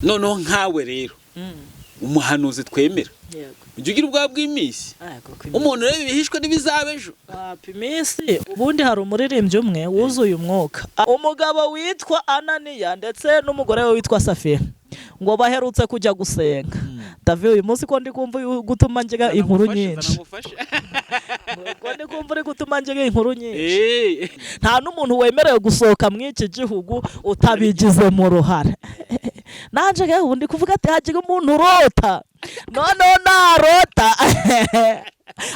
Noneho nkawe rero, umuhanuzi twemera, Yego. ujya ugira ubwoba bw'iminsi? Yego. Umuntu rero ibihishwe n'ibizaba ejo. Wapa iminsi. Ubundi hari umuririmbyi umwe wuzuye umwuka, umugabo witwa Ananiya ndetse n'umugore we witwa Safira, ngo baherutse kujya gusenga. David, uyu munsi ko ndi kumva uri gutuma ngira inkuru nyinshi, ko ndi kumva uri gutuma ngira inkuru nyinshi, nta n'umuntu wemerewe gusohoka muri iki gihugu utabigizemo uruhare. Nanjye rero ubu ndi kuvuga ati hagira umuntu urota, noneho narota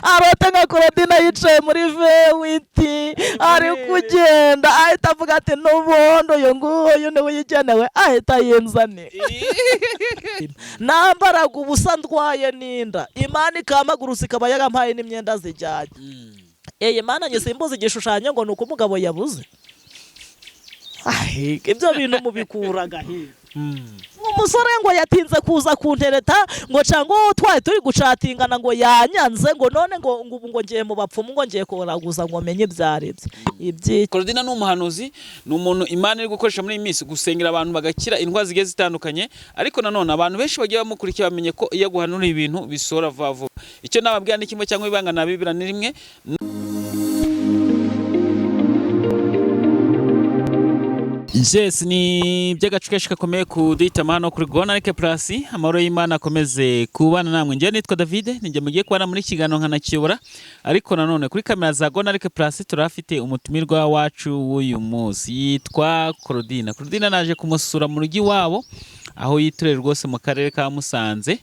arota nka Claudine yicaye muri V8 ari kugenda, ahita avuga ati n'ubundi uyu nguyu niwe uyigenewe, ahita yinzanira. Nambaraga ubusa, ndwaye n'inda, Imana ikampagurutsa, ikaba yarampaye n'imyenda zijyanye. Iyi Mana nyisimbuza igishushanyo ngo ni uko umugabo yabuze? Ai, ibyo bintu mubikuraga he? Umusore ngo yatinze kuza kuntereta, ngo cyangwa twari turi gucatingana, ngo yanyanze, ngo none ngo ubu ngo ngiye mu bapfumu, ngo ngiye kuraguza ngo menye ibyo ari byo. Iby'iki? Claudine ni umuhanuzi, ni umuntu Imana iri gukoresha muri iyi minsi gusengera abantu bagakira indwara zigiye zitandukanye. Ariko nanone abantu benshi bagiye bamukurikiye bamenye ko iyo aguhanura ibintu bisohora vuba vuba. Icyo nababwira ni kimwe, cyangwa ibanga nabibira ni rimwe. Yes, ni iby'agacu kenshi gakomeye kuduhitamo hano kuri Gonarike Plus. Amahoro y'Imana akomeze kubana namwe. Njyewe nitwa David, ninjye mugiye kubana muri kiganiro nkanakiyobora. Ariko nanone kuri kamera za Gonarike Plus turahafite umutumirwa wacu w'uyu munsi, yitwa Claudine. Claudine naje kumusura mu rugo iwabo aho yitureye rwose mu karere ka Musanze.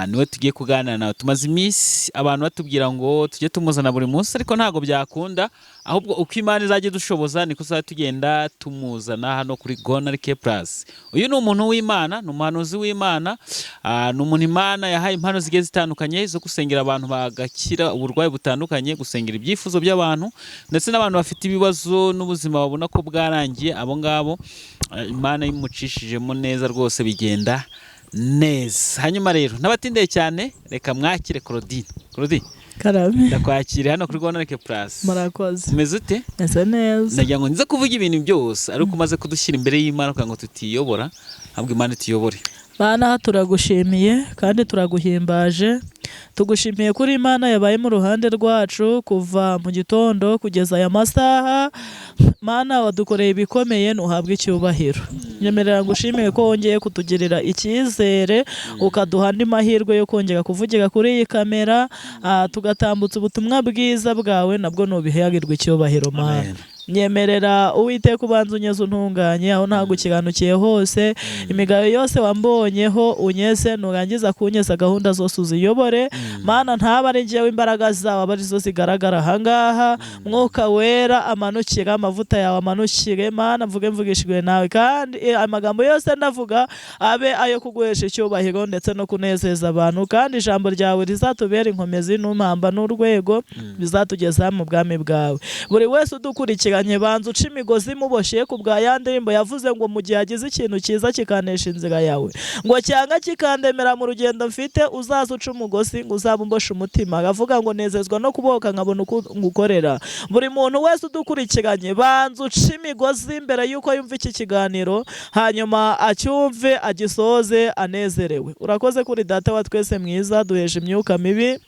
Niwe tugiye kuganira nawe. Tumaze iminsi abantu batubwira ngo tujye tumuzana buri munsi, ariko ntabwo byakunda. Ahubwo uko Imana izajya idushoboza niko tuzajya tugenda tumuzana hano kuri Gonarike Plus. Uyu ni umuntu w'Imana, ni umuhanuzi w'Imana, ni umuntu Imana yahaye impano zigiye zitandukanye zo gusengera abantu bagakira uburwayi butandukanye, gusengera ibyifuzo by'abantu, ndetse n'abantu bafite ibibazo n'ubuzima babona ko bwarangiye. Abo ngabo Imana imucishijemo neza rwose bigenda neza. Hanyuma rero n'abatindeye cyane, reka mwakire Claudine. Claudine, Karame. ndakwakiriye hano kuri Gonarike Plus. Murakoze. Umeze ute? Meze neza. Nagira ngo nze kuvuga ibintu byose, ariko umaze kudushyira imbere y'Imana kugira ngo tutiyobora, ahubwo Imana ituyobore. Bana, turagushimiye kandi turaguhimbaje. Tugushimiye kuri Imana yabaye mu ruhande rwacu kuva mu gitondo kugeza aya masaha. Mana, wadukoreye ibikomeye, ntuhabwe icyubahiro. Nyemerera ngushimiye ko wongeye kutugirira icyizere, ukaduha andi mahirwe yo kongera kuvugira kuri iyi kamera, tugatambutsa ubutumwa bwiza bwawe, nabwo nubiharirwe icyubahiro, Mana. Amen. Nyemerera Uwiteka ubanza unyeze, untunganye aho ntagukiranuk'iye hose. Imigayo yose wambonyeho unyeze, nurangiza kunyeza gahunda zose uziyobore, Mana. Ntaba ari njyewe, imbaraga zawe aba arizo zigaragara ahangaha. Mwuka Wera amanukire, amavuta yawe amanukire, Mana, mvuge mvugishijwe nawe, kandi amagambo yose ndavuga abe ayo kuguhesha icyubahiro ndetse no kunezeza abantu, kandi ijambo ryawe rizatubera inkomezi n'umpamba n'urwego bizatugeza mu bwami bwawe. Buri wese udukurikiranye, banza uca imigozi imuboshye ku bwa ya ndirimbo yavuze ngo mu gihe agize ikintu cyiza kikanesha inzira yawe, ngo cyangwa kikandemera mu rugendo mfite, uzaza uca umugozi ngo uzaba umboshe umutima. Aravuga ngo nezezwa no kubohoka nkabona uko ngukorera. Buri muntu wese udukurikiranye, banza uca imigozi mbere y'uko yumva iki kiganiro, hanyuma acyumve agisoze anezerewe. Urakoze kuri Data wa twese mwiza. Duheje imyuka mibi,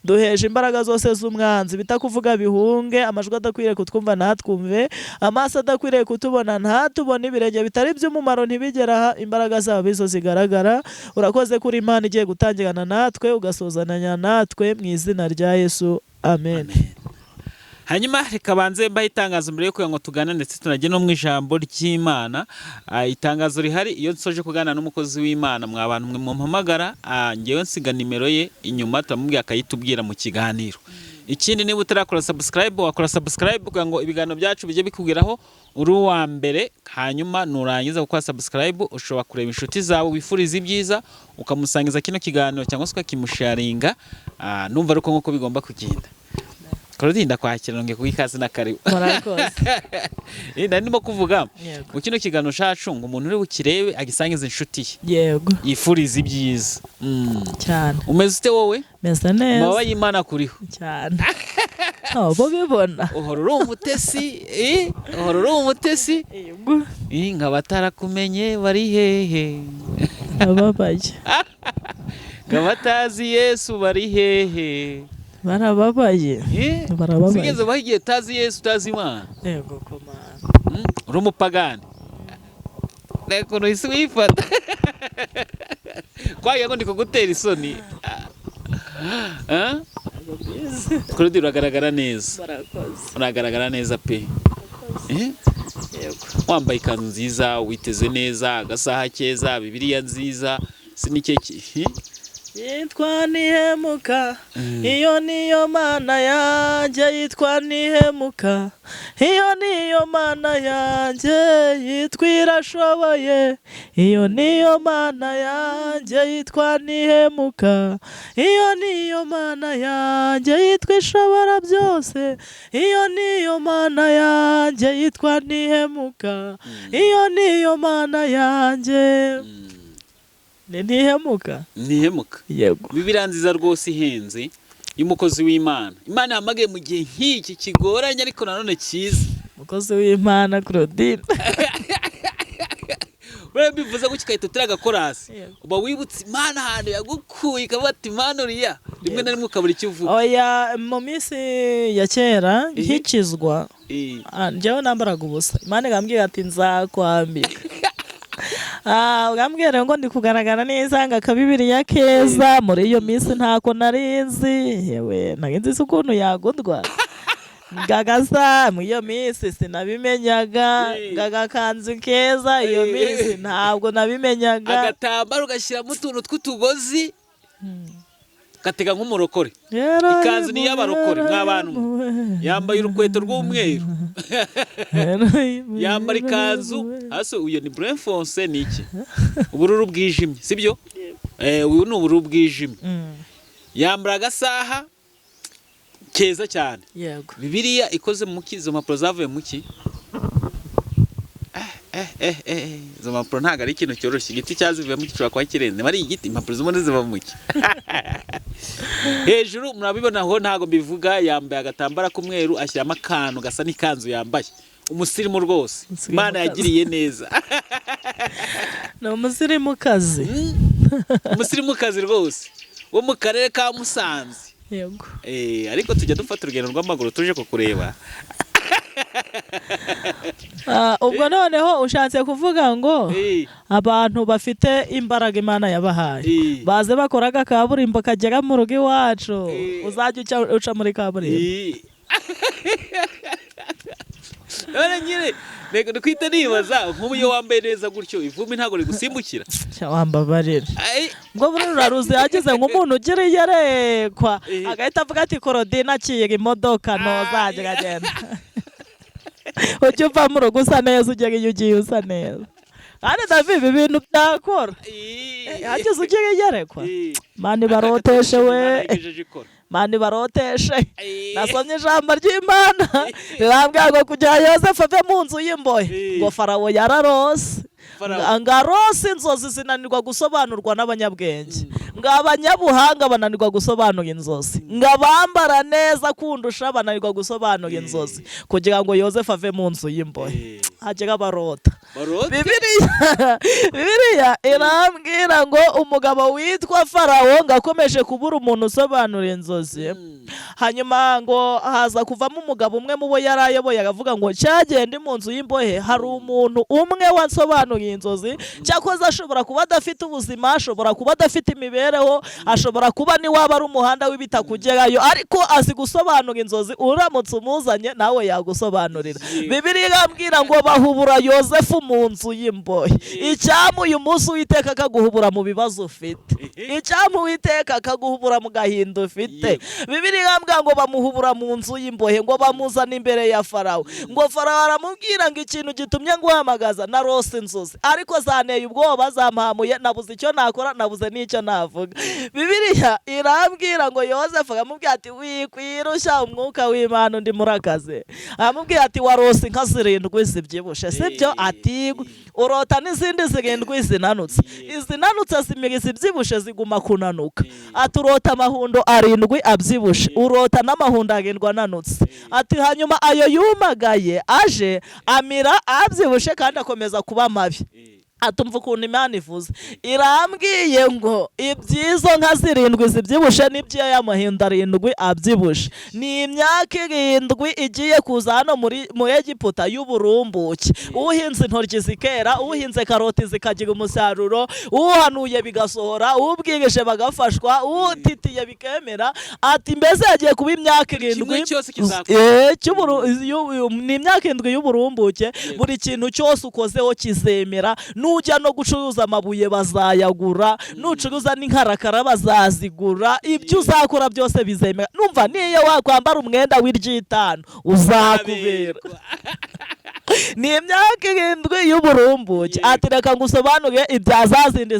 duheje imbaraga zose z'umwanzi, bitakuvuga bihunge, amajwi adakwiriye kutwumva ntatwumve, amaso adakwiriye kutubona ntatubone, ibirenge bitari iby'umumaro ntibigere aha, imbaraga zabo bizo zigaragara. Urakoze kuri Imana igiye gutangirana natwe ugasozananya natwe, mu izina rya Yesu, amen. Hanyuma reka banze mbahe itangazo mbere yo kugira ngo tugane ndetse tunajye no mu ijambo ry'Imana. Itangazo rihari: iyo nsoje kuganira n'umukozi w'Imana, mwa bantu mwe mumpamagara, ngewe nsiga nimero ye inyuma, turamubwira akayitubwira mu kiganiro. Ikindi, niba utarakora subscribe, wakora subscribe kugira ngo ibiganiro byacu bijye bikugeraho uri uwa mbere. Hanyuma nurangiza gukora subscribe, ushobora kureba inshuti zawe wifuriza ibyiza, ukamusangiza kino kiganiro cyangwa se ukakimusharinga. Numva ari uko nk'uko bigomba kugenda. Claudine, ndakwakira, nongeye kuguha ikaze na karibu. Murakoze. Nari ndimo kuvuga Yego. mu kino kiganiro cacu ngo umuntu uri bukirebe agisangize inshuti ye yifuriza ibyiza. Cyane. Umeze ute wowe? Meze neza. Amababa y'Imana akuriho? Cyane, ntabwo bibona. Uhora uri umutesi, uhora uri umutesi. Yego. Nkaba atarakumenye bari hehe? Ndababaye. Ngo abatazi Yesu bari hehe? Barababaye. Eh? Barababaye. Sinigeze ubaho igihe utazi Yesu, utazi Imana. Yego komana. Uri umupagani. Reka ukuntu uhise wifata kwagira ngo ndi kugutera isoni. Ah? Claude, uragaragara neza. Barakoze. Uragaragara neza pe. Eh? Yego. Wambaye ikanzu nziza, witeze neza, agasaha keza, Bibiliya nziza, sinikeki. Yitwa Nihemuka, iyo niyo Mana yanjye. Yitwa Nihemuka, iyo niyo Mana yanjye. Yitwa Irashoboye, iyo niyo Mana yanjye. Yitwa Nihemuka, iyo niyo Mana yanjye. Yitwa Ishobora byose, iyo niyo Mana yanjye. Yitwa Nihemuka, iyo niyo Mana yanjye. Ni Ntihemuka. Ntihemuka. Yego. Bibiliya nziza rwose ihenze y'umukozi w'Imana. Imana yahamagaye mu gihe nk'iki kigoranye ariko nanone cyiza. Umukozi w'Imana Claudine. Buriya bivuze gutya ugahita utera agakorasi, Yego. uba wibutse Imana ahantu yagukuye, ikavuga ati: "Imana uriya", rimwe na rimwe ukabura icyo uvuga. Oya, mu minsi ya kera nkikizwa, njyewe nambaraga ubusa, Imana ikambwira ati: "Nzakwambika." Urambwira ngo ndi kugaragara neza, ngo akabibiriya keza. Muri iyo minsi ntako nari nzi, yewe nari nzi ukuntu yagundwa ngagasa. Muri iyo minsi sinabimenyaga. Ngagakanzu keza, iyo minsi ntabwo nabimenyaga. Agatambaro ugashyiramo utuntu tw'utugozi, gatega nk'umurokore. Ikanzu ni iy'abarokore mw'abantu mwe. Yambaye urukweto rw'umweru, yambara ikanzu hasi. Uyu ni bleu foncé, ni iki, ubururu bwijimye, sibyo? Uyu ni ubururu bwijimye. Yambara agasaha keza cyane. Bibiliya ikoze mu ki? Izo mpapuro zavuye mu ki? Izo mpapuro ntabwo ari ikintu cyoroshye. Igiti cyazivuyemo gishobora kuba kirenze. Niba ari igiti, impapuro zimwe ziva mu ki? Hejuru murabibona aho, ntabwo mbivuga. Yambaye agatambara k'umweru, ashyiramo akantu gasa n'ikanzu yambaye. Umusirimu rwose. Umusirimukazi. Imana yagiriye neza. Ni umusirimukazi. Umusirimukazi rwose wo mu karere ka Musanze. Yego. Ariko tujya dufata urugendo rw'amaguru tuje kukureba. Ubwo noneho ushatse kuvuga ngo abantu bafite imbaraga Imana yabahaye baze bakora agakaburimbo kagera mu rugo iwacu. Uzajya uca muri kaburimbo. None nyine reka dukwite nibaza, nk'ubu iyo wambaye neza gutyo, ivumbi ntabwo rigusimbukira? Sha, wambabarira. Ai, ubwo buri ruraruzi yagize nk'umuntu ugira iyerekwa, agahita avuga ati: "Korodina akira imodoka, ntuzajya uragenda, ujye uva mu rugo usa neza, ugera iyo ugiye usa neza." Kandi David, ibi bintu byakora. Yagize ugira iyerekwa. Mani baroteshe we. Imana igejeje ikora. Mani baroteshe. Nasomye ijambo ry'Imana rirambwira ngo kugira Yosefu ave mu nzu y'imbohe, ngo Farawo yararose. Farawo. Ngo arose inzozi zinanirwa gusobanurwa n'abanyabwenge, ngo abanyabuhanga bananirwa gusobanura inzozi, ngo abambara neza kundusha bananirwa gusobanura inzozi. Kugira ngo Yosefu ave mu nzu y'imbohe, hagera abarota. Barote. Bibiliya irambwira ngo umugabo witwa Farawo ngo akomeje kubura umuntu usobanura inzozi. Hanyuma ngo haza kuvamo umugabo umwe mu bo yari ayoboye, aravuga ngo: "Cyagenda mu nzu y'imbohe hari umuntu umwe wansobanuriye inzozi. Cyakoze ashobora kuba adafite ubuzima, ashobora kuba adafite imibereho, ashobora kuba niwaba ari umuhanda w'ibitakugerayo, ariko azi gusobanura inzozi. Uramutse umuzanye nawe yagusobanurira." Bibiliya irambwira ngo bahubura Yosefu mu nzu y'imbohe. Icyampa uyu munsi Uwiteka akaguhubura mu bibazo ufite. Icyampa Uwiteka akaguhubura mu gahinda ufite. Bibiliya irambwira ngo bamuhubura mu nzu y'imbohe, ngo bamuzana imbere ya Farawo. Ngo Farawo aramubwira ngo: "Ikintu gitumye nguhamagaza, narose inzozi ariko zanteye ubwoba, zampamuye, nabuze icyo nakora, nabuze n'icyo navuga." Bibiliya irambwira ngo Yosefu aramubwira ati: "Wikwirushya, umwuka w'Imana undi murakaze." Aramubwira ati: "Warose inka zirindwi zibyibushe, sibyo?" Ati: "Urota n'izindi zirindwi zinanutse. Izinanutse zimira izibyibushe, ziguma kunanuka." Ati: "Urota amahundo 7 abyibushe, urota n'amahundo 7 ananutse." Ati: "Hanyuma ayo yumagaye aje amira abyibushe kandi akomeza kuba mabi." Atumva ukuntu Imana ivuze, irambwiye ngo ibyizo nka zirindwi zibyibushe n'ibyo y'amahinda arindwi abyibushe, ni imyaka 7 igiye kuza hano muri Egiputa y'uburumbuke. Uhinze intoryi zikera, uhinze karoti zikagira umusaruro, uhanuye bigasohora, ubwirije bagafashwa, utitiye bikemera. Ati mbese yagiye kuba imyaka 7 Kimwe cyose kizakora. Ni imyaka 7 y'uburumbuke. Buri kintu cyose ukozeho kizemera. Nujya no gucuruza amabuye bazayagura, nucuruza n'inkarakara bazazigura, ibyo uzakora byose bizemera. Numva niyo wakwambara umwenda w'iryitanu uzakubera. Ni imyaka 7 y'uburumbuke. Ati reka ngusobanure ibya za zindi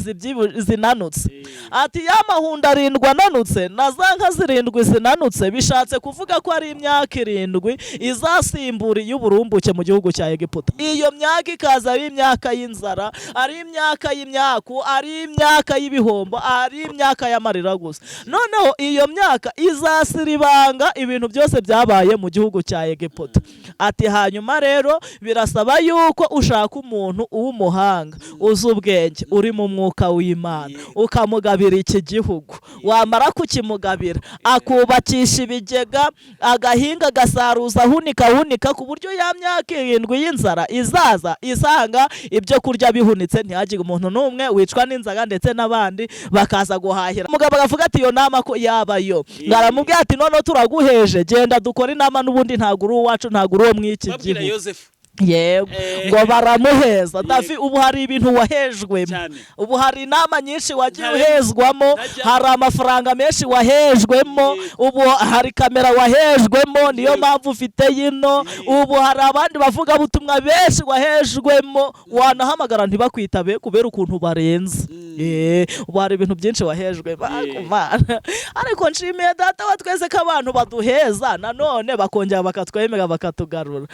zinanutse. Ati ya mahundo 7 ananutse na za nka 7 zinanutse, bishatse kuvuga ko ari imyaka 7 izasimbura iy'uburumbuke mu gihugu cya Egiputa. Iyo myaka ikaza ari imyaka y'inzara, ari imyaka y'imyaku, ari imyaka y'ibihombo, ari imyaka y'amarira gusa. Noneho iyo myaka izasiribanga ibintu byose byabaye mu gihugu cya Egiputa. Ati hanyuma rero birasaba yuko ushaka umuntu w'umuhanga, uzi ubwenge, uri mu mwuka w'Imana, ukamugabira iki gihugu. Wamara kukimugabira, akubakisha ibigega, agahinga, agasaruza, ahunika ahunika, ku buryo ya myaka 7 y'inzara izaza isanga ibyo kurya bihunitse, ntihagire umuntu n'umwe wicwa n'inzara, ndetse n'abandi bakaza guhahira. Umugabo aravuga ati iyo nama ko yabayo, ngaramubwira ati noneho turaguheje, genda dukore inama, n'ubundi ntabwo uri uwacu, ntabwo uri uwo mu iki Babwira gihugu. Yosefu. Yego. Ngo baramuheza. Davi, ubu hari ibintu wahejwemo. Cyane. Ubu hari inama nyinshi wagiye uhezwamo, hari amafaranga menshi wahejwemo, ubu hari kamera wahejwemo, niyo mpamvu ufite yino. Ubu hari abandi bavugabutumwa benshi wahejwemo, wanahamagara ntibakwitabe kubera ukuntu barenze. Ubu hari ibintu byinshi wahejwemo. Ariko Mana, ariko nshimiye Data wa twese ko abantu baduheza nanone bakongera bakatwemera, bakatugarura.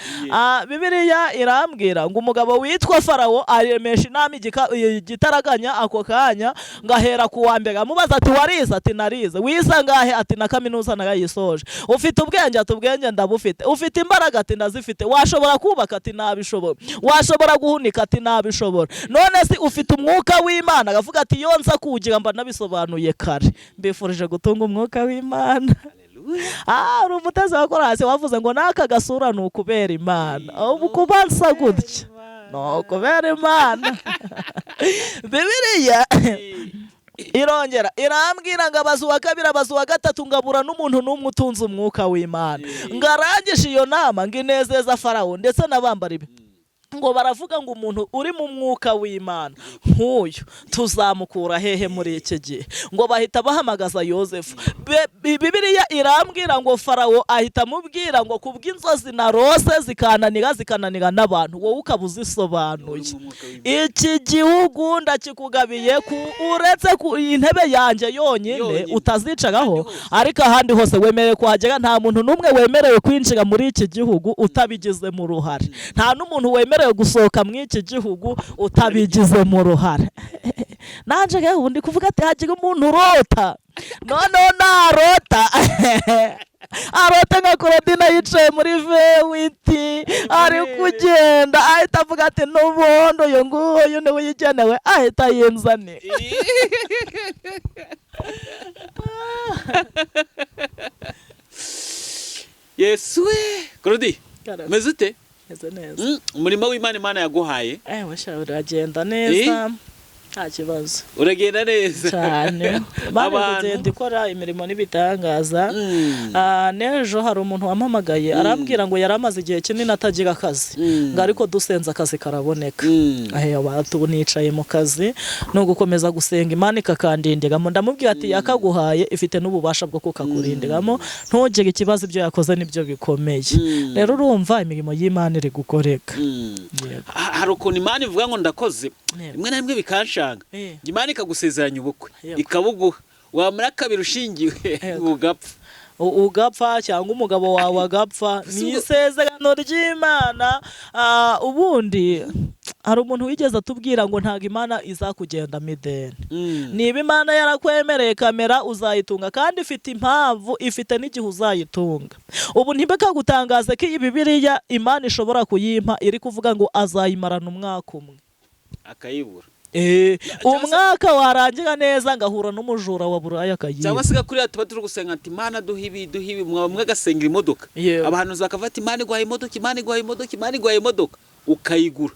Bibiliya irambwira ngo umugabo witwa Farawo aremesha inama igitaraganya ako kanya, ngahera ku wa mbere amubaza ati warize? Ati narize. Wize ngahe? Ati na kaminuza narayisoje. Ufite ubwenge? Ati ubwenge ndabufite. Ufite imbaraga? Ati ndazifite. Washobora kubaka? Ati nabishobora. Washobora guhunika? Ati nabishobora. None se ufite umwuka w'Imana? Aravuga ati iyo nza kuwugira mba nabisobanuye kare. Mbifurije gutunga umwuka w'Imana. Uri umutezi wa korasi wavuze ngo n'aka gasura ni ukubera Imana. Ubu kuba nsa gutya ni ukubera Imana. Bibiliya irongera irambwira ngo abaza uwa kabiri, abaza uwa gatatu, ngabura n'umuntu n'umwe utunze umwuka w'Imana. Ngo arangije iyo nama, ngo inezeza Farawo ndetse n'abambari be, ngo baravuga ngo umuntu uri mu mwuka w'Imana nk'uyu tuzamukura hehe muri iki gihe? Ngo bahita bahamagaza Yosefu. Bibiliya irambwira ngo Farawo ahita amubwira ngo kubw'inzozi narose zikananira, zikananira n'abantu, wowe ukaba uzisobanuye, iki gihugu ndakikugabiye, uretse ku intebe yanjye yonyine Yonyine. utazicaraho, Ahandi hose. ariko ahandi hose wemerewe kuhagera. Nta muntu n'umwe wemerewe kwinjira muri iki gihugu utabigizemo uruhare, nta n'umuntu wemerewe gusohoka muri iki gihugu utabigizemo uruhare. Nanjye rero ubu ndi kuvuga ati hagira umuntu urota, noneho narota arota nka Claudine yicaye muri V8 ari kugenda, ahita avuga ati n'ubundi uyu nguyu niwe uyigenewe, ahita yinzanira. Yesu we! Claudine, umeze ute? Meze neza. Umurimo w'Imana, Imana yaguhaye. Ewe sha, uragenda neza, nta kibazo. Uragenda neza. Cyane. Imana Abantu- kugenda ikora imirimo n'ibitangaza. N'ejo hari umuntu wampamagaye arambwira ngo yari amaze igihe kinini atagira akazi, ngo ariko dusenze akazi karaboneka. Ubu nicaye mu kazi, ni ugukomeza gusenga Imana ikakandindiramo. Ndamubwira ati yakaguhaye ifite n'ububasha bwo kukakurindiramo, ntugire ikibazo, ibyo yakoze nibyo bikomeye. Rero urumva imirimo y'Imana iri gukoreka. Yego. Hari ukuntu Imana ivuga ngo ndakoze, Yego. rimwe na rimwe bikanshanga. Imana ikagusezeranya ubukwe, Yego. ikabuguha, wamara kabiri ushingiwe Yego. ugapfa. Ugapfa cyangwa umugabo wawe agapfa, ni isezerano ry'Imana. Ubundi hari umuntu wigeze atubwira ngo ntabwo Imana izakugendamo ideni. Niba Imana yarakwemereye kamera uzayitunga, kandi ifite impamvu, ifite n'igihe uzayitunga. Ubu ntibikagutangaze ko iyi Bibiliya Imana ishobora kuyimpa iri kuvuga ngo azayimarana umwaka umwe. Akayibura. Umwaka warangira neza ngahura n'umujura wa buraya akayiba. Cyangwa se kuriya tuba turi gusenga ati Imana duha ibi, duha ibi, mwaba mwe agasengera imodoka. Abahanuzi bakafata Imana iguhaye imodoka, Imana iguhaye imodoka, Imana iguhaye imodoka, ukayigura.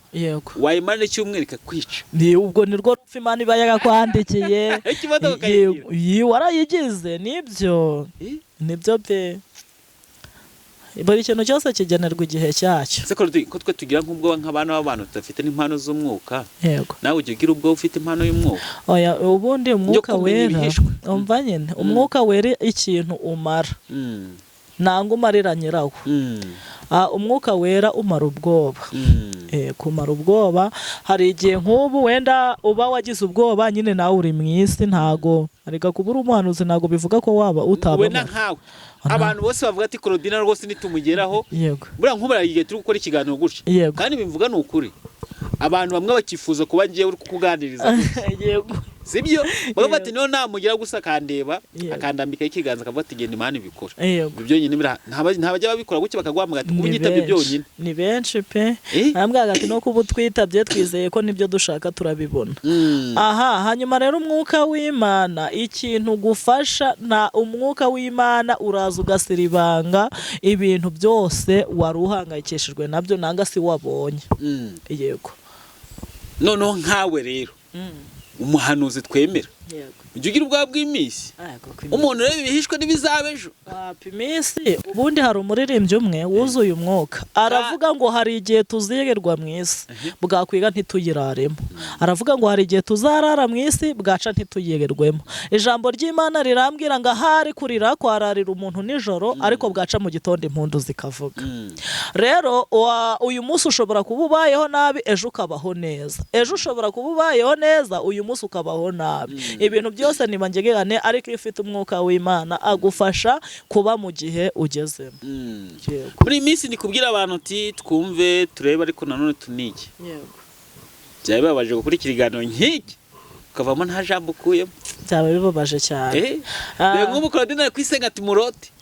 Wayimara n'icyumweru ikakwica. Ni ubwo ni rwo rupfu Imana iba yarakwandikiye. Ikimodoka ukayigira. Warayigize nibyo. Nibyo pe, buri kintu cyose kigenerwa igihe cyacyo. Ese ko twe tugira nk'ubwoba nk'abana b'abantu tudafite n'impano z'umwuka, Yego. nawe ujya ugira ubwoba ufite impano y'umwuka? Oya, ubundi umwuka kumenya wera, ibihishwe. umva nyine, umwuka wera ikintu umara nanga umarira nyirawo. Umwuka wera umara ubwoba. Kumara ubwoba, hari igihe nk'ubu wenda uba wagize ubwoba nyine, nawe uri mu isi, ntago areka kuba uri umuhanuzi ntago bivuga ko waba We na utababara. nkawe, abantu bose bavuga ati Claudine rwose nitumugeraho, buriya nk'ubu igihe turi gukora ikiganiro gutya, kandi bivuga ni ukuri, abantu bamwe bakifuza kuba ngewe uri kukuganiriza gutya. Sibyo? Bakavuga ati niyo namugera gusa akandeba, akandambikaho ikiganza, akavuga ati genda Imana ibikora. Ibyo byonyine ntabajya babikora gutya bakaguhamagara ati kuba Ni unyitabye benshi. byonyine. Ni benshi pe. Arambwira ati no kuba utwitabye twizeye ko nibyo dushaka turabibona. Aha hanyuma rero umwuka w'Imana ikintu gufasha, nta umwuka w'Imana uraza ugasiribanga ibintu byose wari uhangayikishijwe nabyo nanga si wabonye. Yego. Noneho nkawe rero umuhanuzi twemera, ujya ugira ubwoba bw'iminsi, umuntu rero ibihishwe n'ibizaba ejo? Wapa iminsi. Ubundi hari umuririmbyi umwe wuzuye umwuka aravuga ngo hari igihe tuzirirwa mu isi bwakwiga ntituyiraremo, aravuga ngo hari igihe tuzarara mu isi bwaca ntituyirirwemo. Ijambo ry'Imana rirambwira ngo ahari kurira kwararira umuntu nijoro, ariko bwaca mu gitondo impundu zikavuga. Rero uyu munsi ushobora kuba ubayeho nabi, ejo ukabaho neza, ejo ushobora kuba ubayeho neza, uyu munsi ukabaho nabi. Ibintu byose niba ngegerane, ariko iyo ufite umwuka w'Imana agufasha kuba mu gihe ugezemo. Yego. Muri iyi minsi ni kubwira abantu uti twumve turebe, ariko nanone tunige. Byaba bibabaje gukurikira ikiganiro nk'iki ukavamo nta jambo ukuyemo. Byaba bibabaje cyane. Reba nk'ubu Claudine ari kwisenga ati murote.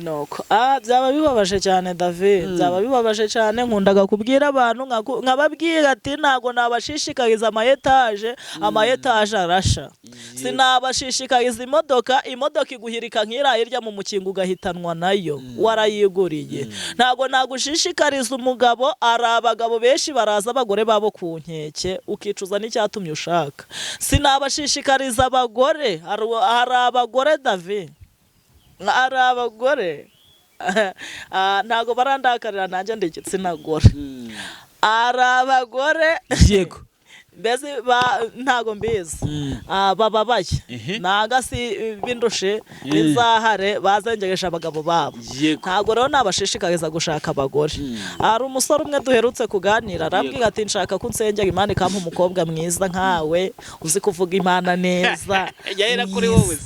Nuko byaba bibabaje cyane David, byaba bibabaje cyane. Nkundaga kubwira abantu nkababwira ati ntago nabashishikariza ama etaje, ama etaje arasha. Sinabashishikariza imodoka, imodoka iguhirika nk'iriya hirya mu mukingo ugahitanwa nayo warayiguriye. Ntago nagushishikariza umugabo, ari abagabo benshi baraza abagore babo ku nkeke ukicuza n'icyatumye ushaka. Sinabashishikariza abagore, hari abagore David, ari abagore ntago barandakarira, nanjye ndi igitsina gore, ari abagore mbese ntago mbizi, bababaye nanga si b'indushe b'inzahare bazengereje abagabo babo. Ntago rero nabashishikariza gushaka abagore. Hari umusore umwe duherutse kuganira arambwira ati nshaka ko unsengera Imana ikampa umukobwa mwiza nkawe, uzi kuvuga Imana neza. Yahera kuri wowe.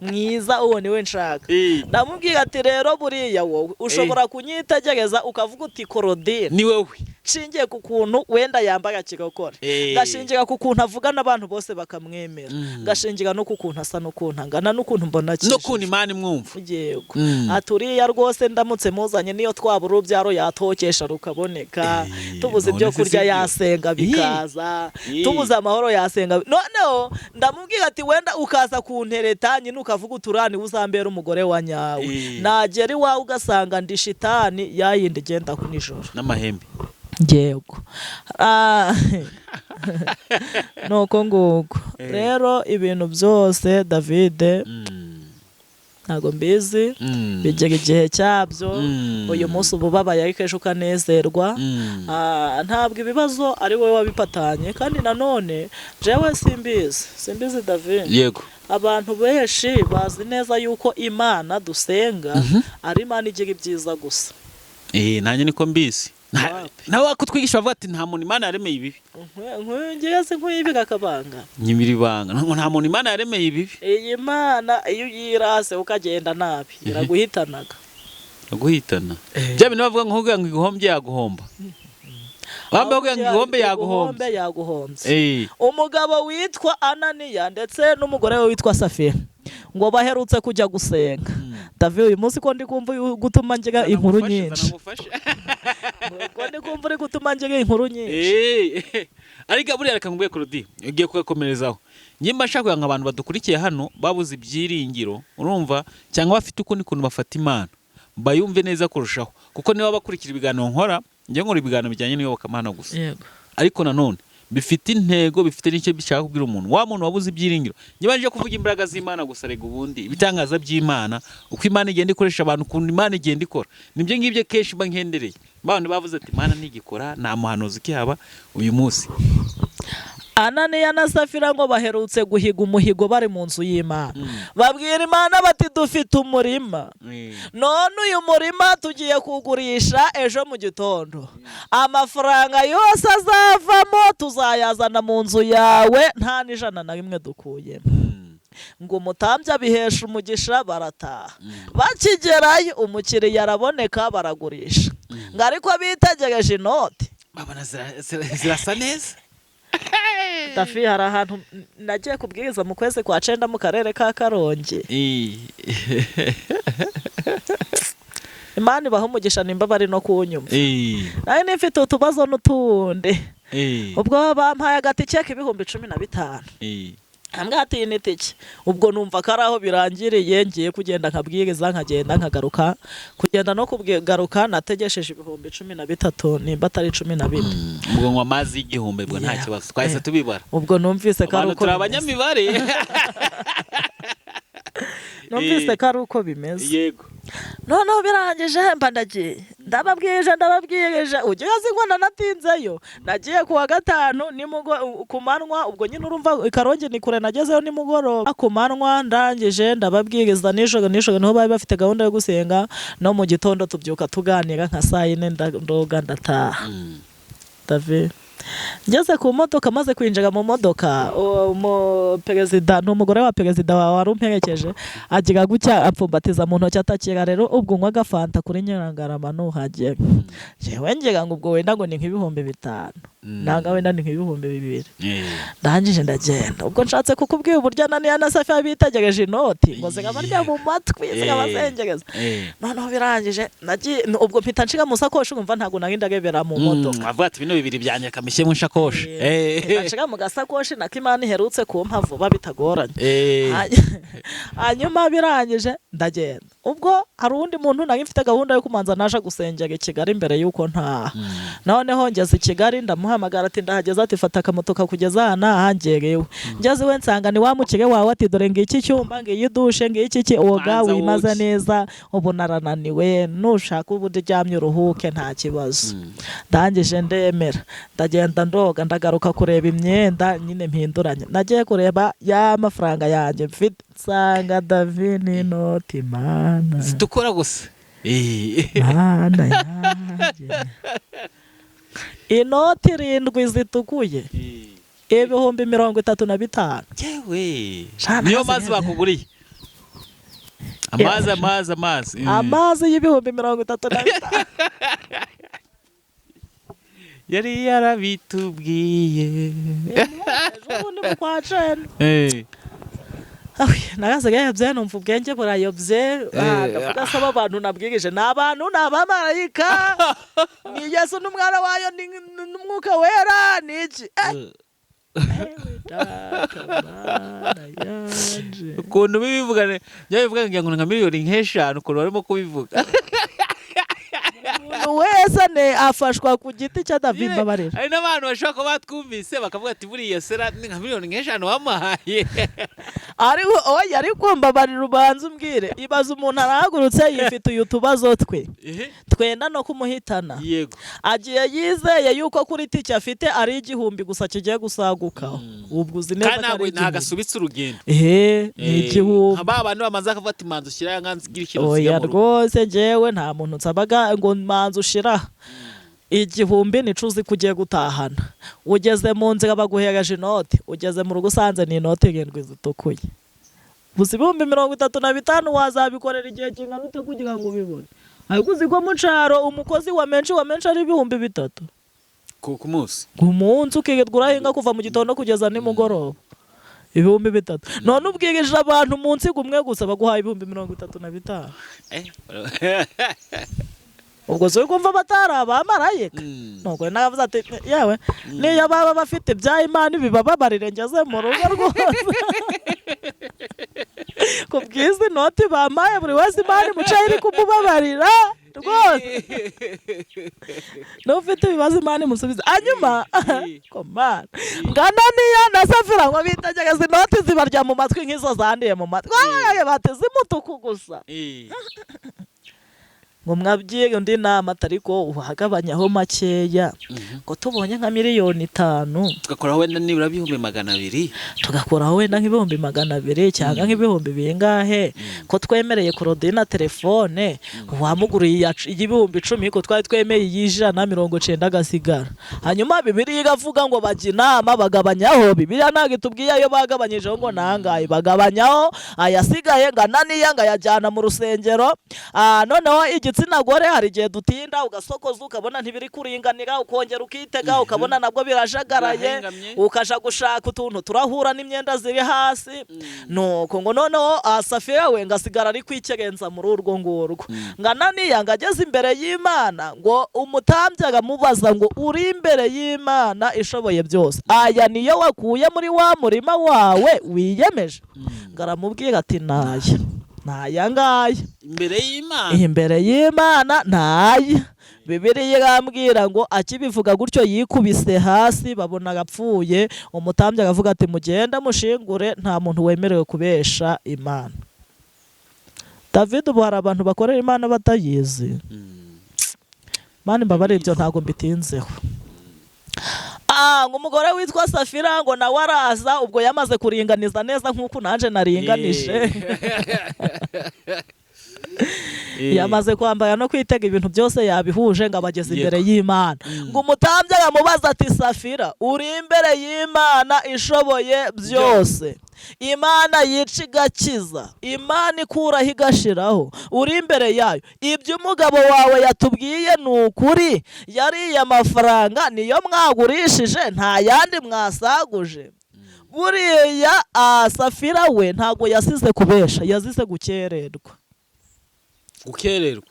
Mwiza, uwo niwe nshaka. Ndamubwira ati rero buriya wowe ushobora kunyitegereza ukavuga uti Claudine ni wowe, nshingiye ku kuntu wenda yambara kirokore, ngashingira ku kuntu avuga n'abantu bose bakamwemera, ngashingira no ku kuntu asa n'ukuntu angana n'ukuntu mbona no akijijwe. kuntu Imana imwumva. Yego. Ati uriya rwose ndamutse muzanye niyo twabura urubyaro yatokesha rukaboneka, tubuze none ibyo se kurya sibyo? yasenga bikaza, tubuze amahoro yasenga. Noneho ndamubwira ati wenda ukaza kuntereta nyine ukavuga uturani uzambera umugore wa nyawe, nagera iwawe ugasanga ndi shitani yayindi igenda nijoro n'amahembe. Yego. Nuko nguko rero ibintu byose David, ntago mbizi, bigera igihe cyabyo. Uyu munsi uba ubabaye ariko ejo ukanezerwa. Ntabwo ibibazo ari wowe wabipatanye, kandi nanone jewe simbizi, simbizi David. Abantu benshi bazi neza yuko Imana dusenga ari Imana igira ibyiza gusa. Nanjye niko mbizi. Wapi. Nawe wakutwigisha bavuga ati nta muntu Imana yaremeye ibibi. Ngewe se nk'uyibiga akabanga? Nyibira ibanga, nta muntu Imana yaremeye ibibi. Iyi Mana iyo uyirase ukagenda nabi iraguhitanaga. Guhitana bya bintu bavuga ngo kugira ngo iguhombye yaguhomba, bambaye kugira ngo igihombe yaguhombye. Yaguhombye. Umugabo witwa Ananiya ndetse n'umugore we witwa Safira ngo baherutse kujya gusenga. David, uyu munsi ko ndi kumva gutuma ngira inkuru Zanagufashe, nyinshi. zanagufashe. Ubwo ndi kumva uri gutuma ngira inkuru nyinshi. Ariko buriya reka nkubwiye, Claudie, ugiye kugakomerezaho. Njye mba nshaka kugira ngo abantu badukurikiye hano babuze ibyiringiro, urumva, cyangwa bafite ukundi kuntu bafata Imana, bayumve neza kurushaho, kuko niba bakurikira ibiganiro nkora, njye nkora ibiganiro bijyanye n'iyobokamana gusa, ariko nanone bifite intego, bifite n'icyo bishaka kubwira umuntu, wa muntu wabuze ibyiringiro. Niba nje kuvuga imbaraga z'Imana gusa, rega ubundi ibitangaza by'Imana, uko Imana igenda ikoresha abantu, ukuntu Imana igenda ikora, nibyo ngibyo kenshi mba nkendereye. Abantu bavuze ati Imana ntigikora, nta muhanuzi ukihaba uyu munsi. Ananiya na Safira ngo baherutse guhiga umuhigo bari mu nzu y'Imana, babwira Imana bati: "Dufite umurima, none uyu murima tugiye kugurisha ejo mu gitondo, amafaranga yose azavamo tuzayazana mu nzu yawe, nta n'ijana na rimwe dukuyemo." Ngo umutambyi abihesha umugisha, barataha. Bakigerayo umukiriya araboneka, baragurisha. Ngo ariko bitegereje inoti, babona zirasa neza. Dafi, hari ahantu nagiye kubwiriza mu kwezi kwa 9 mu karere ka Karongi. Imana ibaha umugisha nimba bari no kunyumva. Nawe nifite utubazo n'utundi. Ubwo bampaye agatike k'15,000. Hamwe ati iyi ni itike. Ubwo numva ko ari aho birangiriye, ngiye kugenda nkabwiriza, nkagenda nkagaruka. Kugenda no kugaruka nategesheje 13,000, nimba atari 14. Ubwo nywa amazi y'igihumbi, ubwo nta kibazo, twahise tubibara. Ubwo numvise ko ari Abantu uko turi bimeze. abanyamibare. Numvise ko ari uko bimeze. Noneho birangije mba ndagiye, ndababwije, ndababwirije. Ujya uzi ngo nanatinzeyo, nagiye ku wa gatanu ku manywa. Ubwo nyine urumva i Karongi ni kure, nagezeyo nimugoroba ku manywa. Ndangije ndababwiriza nijoro, nijoro niho bari bafite gahunda yo gusenga, no mu gitondo tubyuka tuganira nka saa 4, ndoga ndataha. David, ngeze ku modoka, maze kwinjira mu modoka, perezida ni umugore wa perezida wawe wari umperekeje, agira gutya apfumbatiza mu ntoki, atakira rero ubwo unywa agafanta kuri Nyirangarama nuhagera. Jewe ngira ngo ubwo wenda ngo ni nk'5,000, nanga wenda ni nk'2,000. Ndangije ndagenda. Ubwo nshatse kukubwira uburyo Ananiya na Safira bitegereje inoti, ngo zikabarya mu matwi, zikabazengereza. Noneho birangije nagiye, ubwo mpita nshiga mu sakoshi, urumva ntabwo nari ndarebera mu modoka. Avuga ati bino bibiri byanjye kamishyire mu nshakoshi. Mpita nshiga mu gasakoshi nako Imana iherutse kumpa vuba bitagoranye. Hanyuma birangije ndagenda. Ubwo hari uwundi muntu nari mfite gahunda yo kumanza naje gusengera i Kigali mbere y'uko ntaha. Noneho ngeze i Kigali ndamuhamagara, ati ndahageze, ati fata akamoto kakugeza aha n'aha. Ngerewe, ngeze iwe nsanga ni wa mukire wawe, ati dore ngiki cyumba, ngiyi dushe, ngiki iki, oga Manza wimaze woge. neza, ubu narananiwe, nushaka ubu uryamye uruhuke, nta kibazo. Ndangije ndemera, ndagenda ndoga, ndagaruka kureba imyenda nyine mpinduranye. Nagiye kureba ya mafaranga yanjye mfite, nsanga David inoti, Mana Zitukura gusa. Mana yanjye, inoti 7 zitukuye, 35,000. Yewe. Shana Niyo hasi mazi neza. bakuguriye, amazi, amazi, amazi. Amazi y'35,000. Yari yarabitubwiye. Ejo bundi mu kwa 9. Narasigaye bye, numva ubwenge burayobye. Ndavuga saba abantu nabwirije ni abantu, ni abamarayika, ni Yesu n'umwana wayo, ni n'umwuka wera, ni iki? Ewe Data, Mana yanje. Ukuntu bibivuga, njya bivuga ngira ngo ni nka miliyoni nk'eshanu, ukuntu barimo kubivuga. Umuntu wese ne afashwa ku giti cye, David, mbabarira. Hari n'abantu bashobora kuba batwumvise bakavuga ati buriya sera ni nka miliyoni nk'eshanu wamuhaye. Ariko oya, ariko mbabarira ubanza umbwire. Ibaze umuntu arahagurutse yifitiye utubazo twe twenda no kumuhitana, agiye yizeye yuko kuri tike afite ari 1,000 gusa kigiye gusagukaho. Ubwo uzi neza Kandi ko ari ntabwo 1,000. asubitse urugendo. Ehe, ni 1,000. Nka ba bantu bamanza bakavuga ati manza ushyira aya ngira ikintu Oya. nsiga mu rugo. Rwose njyewe nta muntu nsabaga ngo manza ushira 1,000, nico uzi ko ugiye gutahana. Ugeze mu nzira baguhereje inoti, ugeze mu rugo usanze ni inoti 7 zitukuye gusa. 35,000 wazabikorera igihe kingana ute kugira ngo ubibone? Ariko uzi ko mu cyaro umukozi wa menshi wa menshi ari 3,000 Ku munsi? Ku munsi, ukirirwa urahinga kuva mu gitondo kugeza nimugoroba, 3,000. None ubwirije abantu umunsi gumwe gusa baguhaye 35,000. Ubwo si kumva batari abamarayika. Nuko navuze ati yewe, niyo baba bafite ibya Imana bibababarire, ngeze mu rugo rwose ku bw'izi noti bampaye, buri wese Imana imucaye iri kumubabarira rwose. N'ufite ibibazo Imana imusubiza. Hanyuma komana Ngananiya na Safira ngo bitegereza inoti zibarya mu matwi nk'izo zandiye mu matwi. Babaye bati z'umutuku gusa. Ngo mwabwiye undi nama ariko uhagabanyaho makeya, ngo tubonye nka 5 miliyoni Tugakora wenda nibura 200,000. Tugakoraho wenda nk'200,000 cyangwa nk'ibihumbi bingahe, ko twemereye Korodina telefone wamuguriye iy'ibihumbi 10, ko twari twemeye iy'ijana na mirongo cyenda agasigara. Hanyuma Bibiliya iravuga ngo bajya inama bagabanyaho. Bibiliya ntabwo itubwiye ayo bagabanyijeho ngo nangahe bagabanyaho. Ayasigaye ngo Ananiya ngo ayajyana mu rusengero. Noneho igitsina gore hari igihe dutinda, ugasokoza ukabona ntibiri kuringanira, ukongera ukitega ukabona nabwo birajagaraye. Birahengamye. Ukaja gushaka utuntu turahura n'imyenda ziri hasi. Nuko ngo noneho Safira we ngo asigara ari kwikerenza muri urwo ngurwo. Ngo Ananiya ngo ageze imbere y'Imana, ngo umutambyi aramubaza ngo: "Uri imbere y'Imana ishoboye byose, aya niyo wakuye muri wa murima wawe wiyemeje?" Ngo aramubwira ati: "Naya, naya ngaya." Imbere y'Imana. Imbere y'Imana ntaya. Bibiliya irambwira ngo akibivuga gutyo yikubise hasi, babona arapfuye. Umutambyi aravuga ati: "Mugende mushingure, nta muntu wemerewe kubesha Imana." David, ubu hari abantu bakorera Imana batayizi. Mani mbabarire, ibyo ntabwo mbitinzeho. Ngo umugore witwa Safira ngo nawe araza, ubwo yamaze kuringaniza neza nk'uko nanjye naringanije, yamaze kwambara no kwitega, ibintu byose yabihuje, ngo abageze imbere y'Imana. Ngo umutambyi aramubaza ati: "Safira, uri imbere y'Imana ishoboye byose, Imana yica igakiza, Imana ikuraho igashiraho, uri imbere yayo, ibyo umugabo wawe yatubwiye ni ukuri? Yariye amafaranga niyo mwagurishije, nta yandi mwasaguje?" Buriya Safira we ntabwo yasize kubesha, yazize gukererwa. Gukererwa.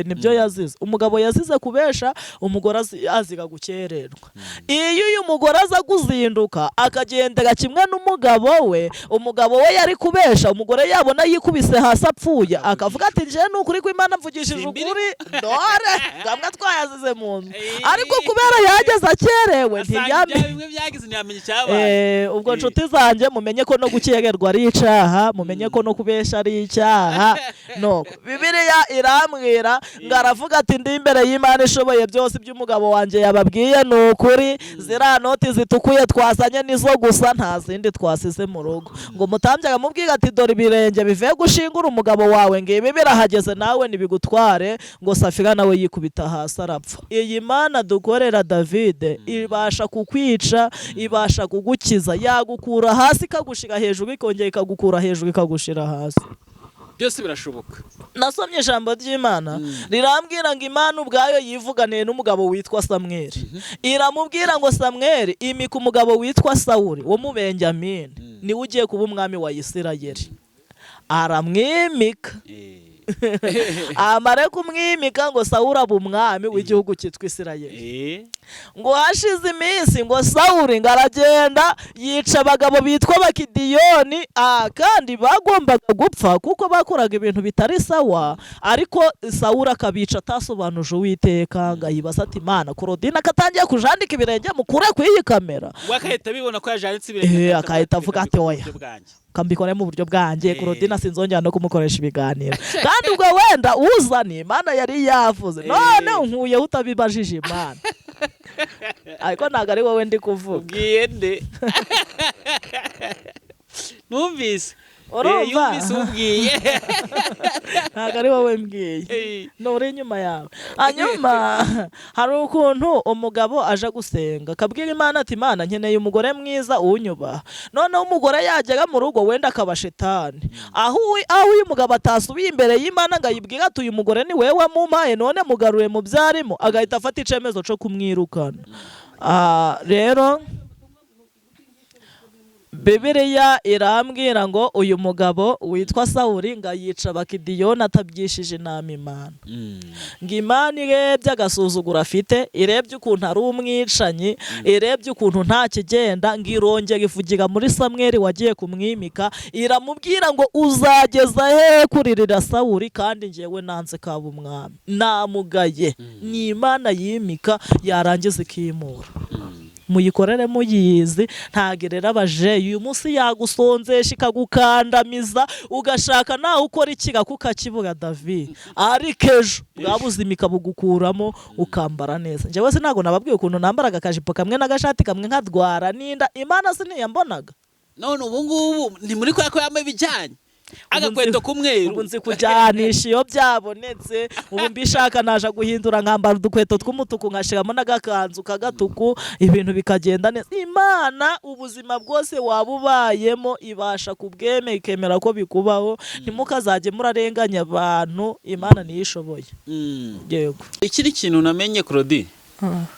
Nibyo yazize. Umugabo yazize kubesha, umugore aziga gukererwa. Iyo uyu mugore aza kuzinduka akagendera kimwe n'umugabo we, umugabo we yari kubesha, umugore yabona yikubise hasi apfuye akavuga ati: "Njyewe ni ukuri kw'Imana mvugishije Simbiri. ukuri, dore ngamwe twayazize mu nzu." Ariko kubera yageze akerewe Asanga ntiyamenye. ibya bimwe byagize, ntiyamenye icyabaye. Ubwo nshuti zanjye, mumenye ko no gukererwa ari icyaha, mumenye ko no kubesha ari icyaha. Nuko Bibiliya irambwira ngo aravuga ati: "Ndi imbere y'Imana ishoboye byose, ibyo umugabo wanjye yababwiye ni ukuri, ziriya noti zitukuye twazanye nizo gusa, nta zindi twasize mu rugo." Ngo umutambyi aramubwira ati: "Dore ibirenge bivuye gushingura umugabo wawe, ngibi birahageze, nawe ntibigutware." Ngo Safira nawe yikubita hasi arapfa. Iyi Mana dukorera, Davide, ibasha kukwica, ibasha kugukiza, yagukura hasi ikagushira hejuru, ikongera ikagukura hejuru ikagushira hasi. Byose birashoboka. Nasomye ijambo ry'Imana rirambwira ngo Imana ubwayo yivuganiye n'umugabo witwa Samweli, iramubwira ngo: "Samweli, imika umugabo witwa Sawuli wo mu Benjamini, niwe ugiye kuba umwami wa Isirayeli." Aramwimika. Amare kumwimika, ngo Sawuli aba umwami w'igihugu cyitwa Isirayeli. Ngo hashize iminsi, ngo Sawuli ngo aragenda yica abagabo bitwa Abakidiyoni, kandi bagombaga gupfa kuko bakoraga ibintu bitari sawa, ariko Sawuli akabica atasobanuje Uwiteka. Ngo ayibaza ati: "Imana, Korodina akatangiye kujandika ibirenge, mukure ku iyi kamera." We akahita abibona ko yajanditse ibirenge. Akahita avuga ati: "Oya." Uburyo bwanjye. Kambikore mu buryo bwanjye. Korodina sinzongera no kumukoresha ibiganiro. Kandi ubwo wenda uzanye Imana yari yavuze, none unkuyeho utabibajije Imana. Ariko ntabwo ari wowe ndi kuvuga. Ubwiye nde? Numvise. Urumva? Yumvise ubwiye. Ntabwo ari wowe mbwiye, nturi inyuma yawe. Hanyuma hari ukuntu umugabo aje gusenga akabwira Imana ati: "Imana, nkeneye umugore mwiza unyubaha." Noneho umugore yagera mu rugo wenda akaba shetani. Aho uyu mugabo atasubiye imbere y'Imana ngo ayibwire ati: "Uyu mugore ni wowe wamumpaye, none mugaruye mu byarimo," agahita afata icyemezo cyo kumwirukana. Rero Bibiliya irambwira ngo uyu mugabo witwa Sawuli ngo ayica Abagidiyoni atabyishije inama Imana. Ngo Imana irebye agasuzuguro afite, irebye ukuntu ari umwicanyi, irebye ukuntu nta kigenda, ngo irongera ivugira muri Samweli wagiye kumwimika, iramubwira ngo uzageza hehe kuririra Sawuli kandi njyewe nanze kaba umwami, namugaye. Ni Imana yimika yarangiza ikimura. Muyikorere muyizi, ntagerera abajeyi. Uyu munsi yagusonzesha ikagukandamiza, ugashaka nawe ukora ikiraka ukakibura David, ariko ejo bwa buzima ikabugukuramo ukambara neza. Njyewe se ntabwo nababwiye ukuntu nambaraga akajipo kamwe n'agashati kamwe nkadwara n'inda? Imana se ntiyambonaga? None ubu ngubu ni muri kwa ko yambaye ibijyanye agakweto k'umweru. Ubu nzi kujyanisha iyo byabonetse. Ubu mbishaka naje guhindura nkambara udukweto tw'umutuku, nkashiramo n'agakanzu k'agatuku, ibintu bikagenda neza. Imana ubuzima bwose waba ubayemo ibasha kubwemera, ikemera ko bikubaho. Ntimukazajye murarenganya abantu, Imana niyo ishoboye. Yego. Ikindi kintu namenye, Claudine,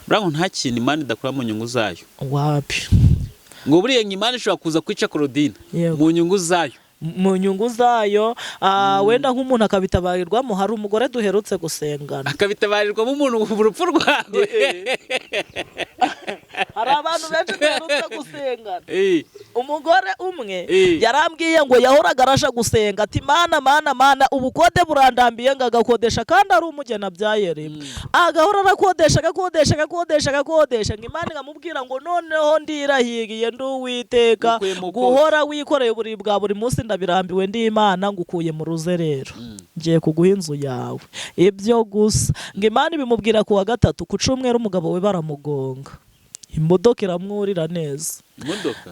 buriya nta kintu Imana idakora mu nyungu zayo. Wapi. Ngo buriya Imana ishobora kuza kwica Claudine Yego. mu nyungu zayo. Mu nyungu zayo. Wenda nk'umuntu akabitabarirwamo. Hari umugore duherutse gusengana. Akabitabarirwamo umuntu mu rupfu rwawe. Hari abantu benshi duherutse gusengana. Umugore umwe yarambwiye ngo yahoraga araja gusenga ati: "Mana, Mana, Mana, ubukode burandambiye." Ngo agakodesha kandi ari umugeni abyaye rimwe, agahora arakodesha, agakodesha, agakodesha, agakodesha. Ngo Imana ikamubwira ngo: "Noneho ndirahiriye ndi Uwiteka, Ngukuye mu guhora wikoreye uburiri bwa buri munsi ndabirambiwe, ndi Imana, ngukuye mu ruzerero, ngiye kuguha inzu yawe." Ibyo gusa ngo Imana ibimubwira ku wa gatatu, ku cyumweru umugabo we baramugonga, imodoka iramwurira neza. Imodoka?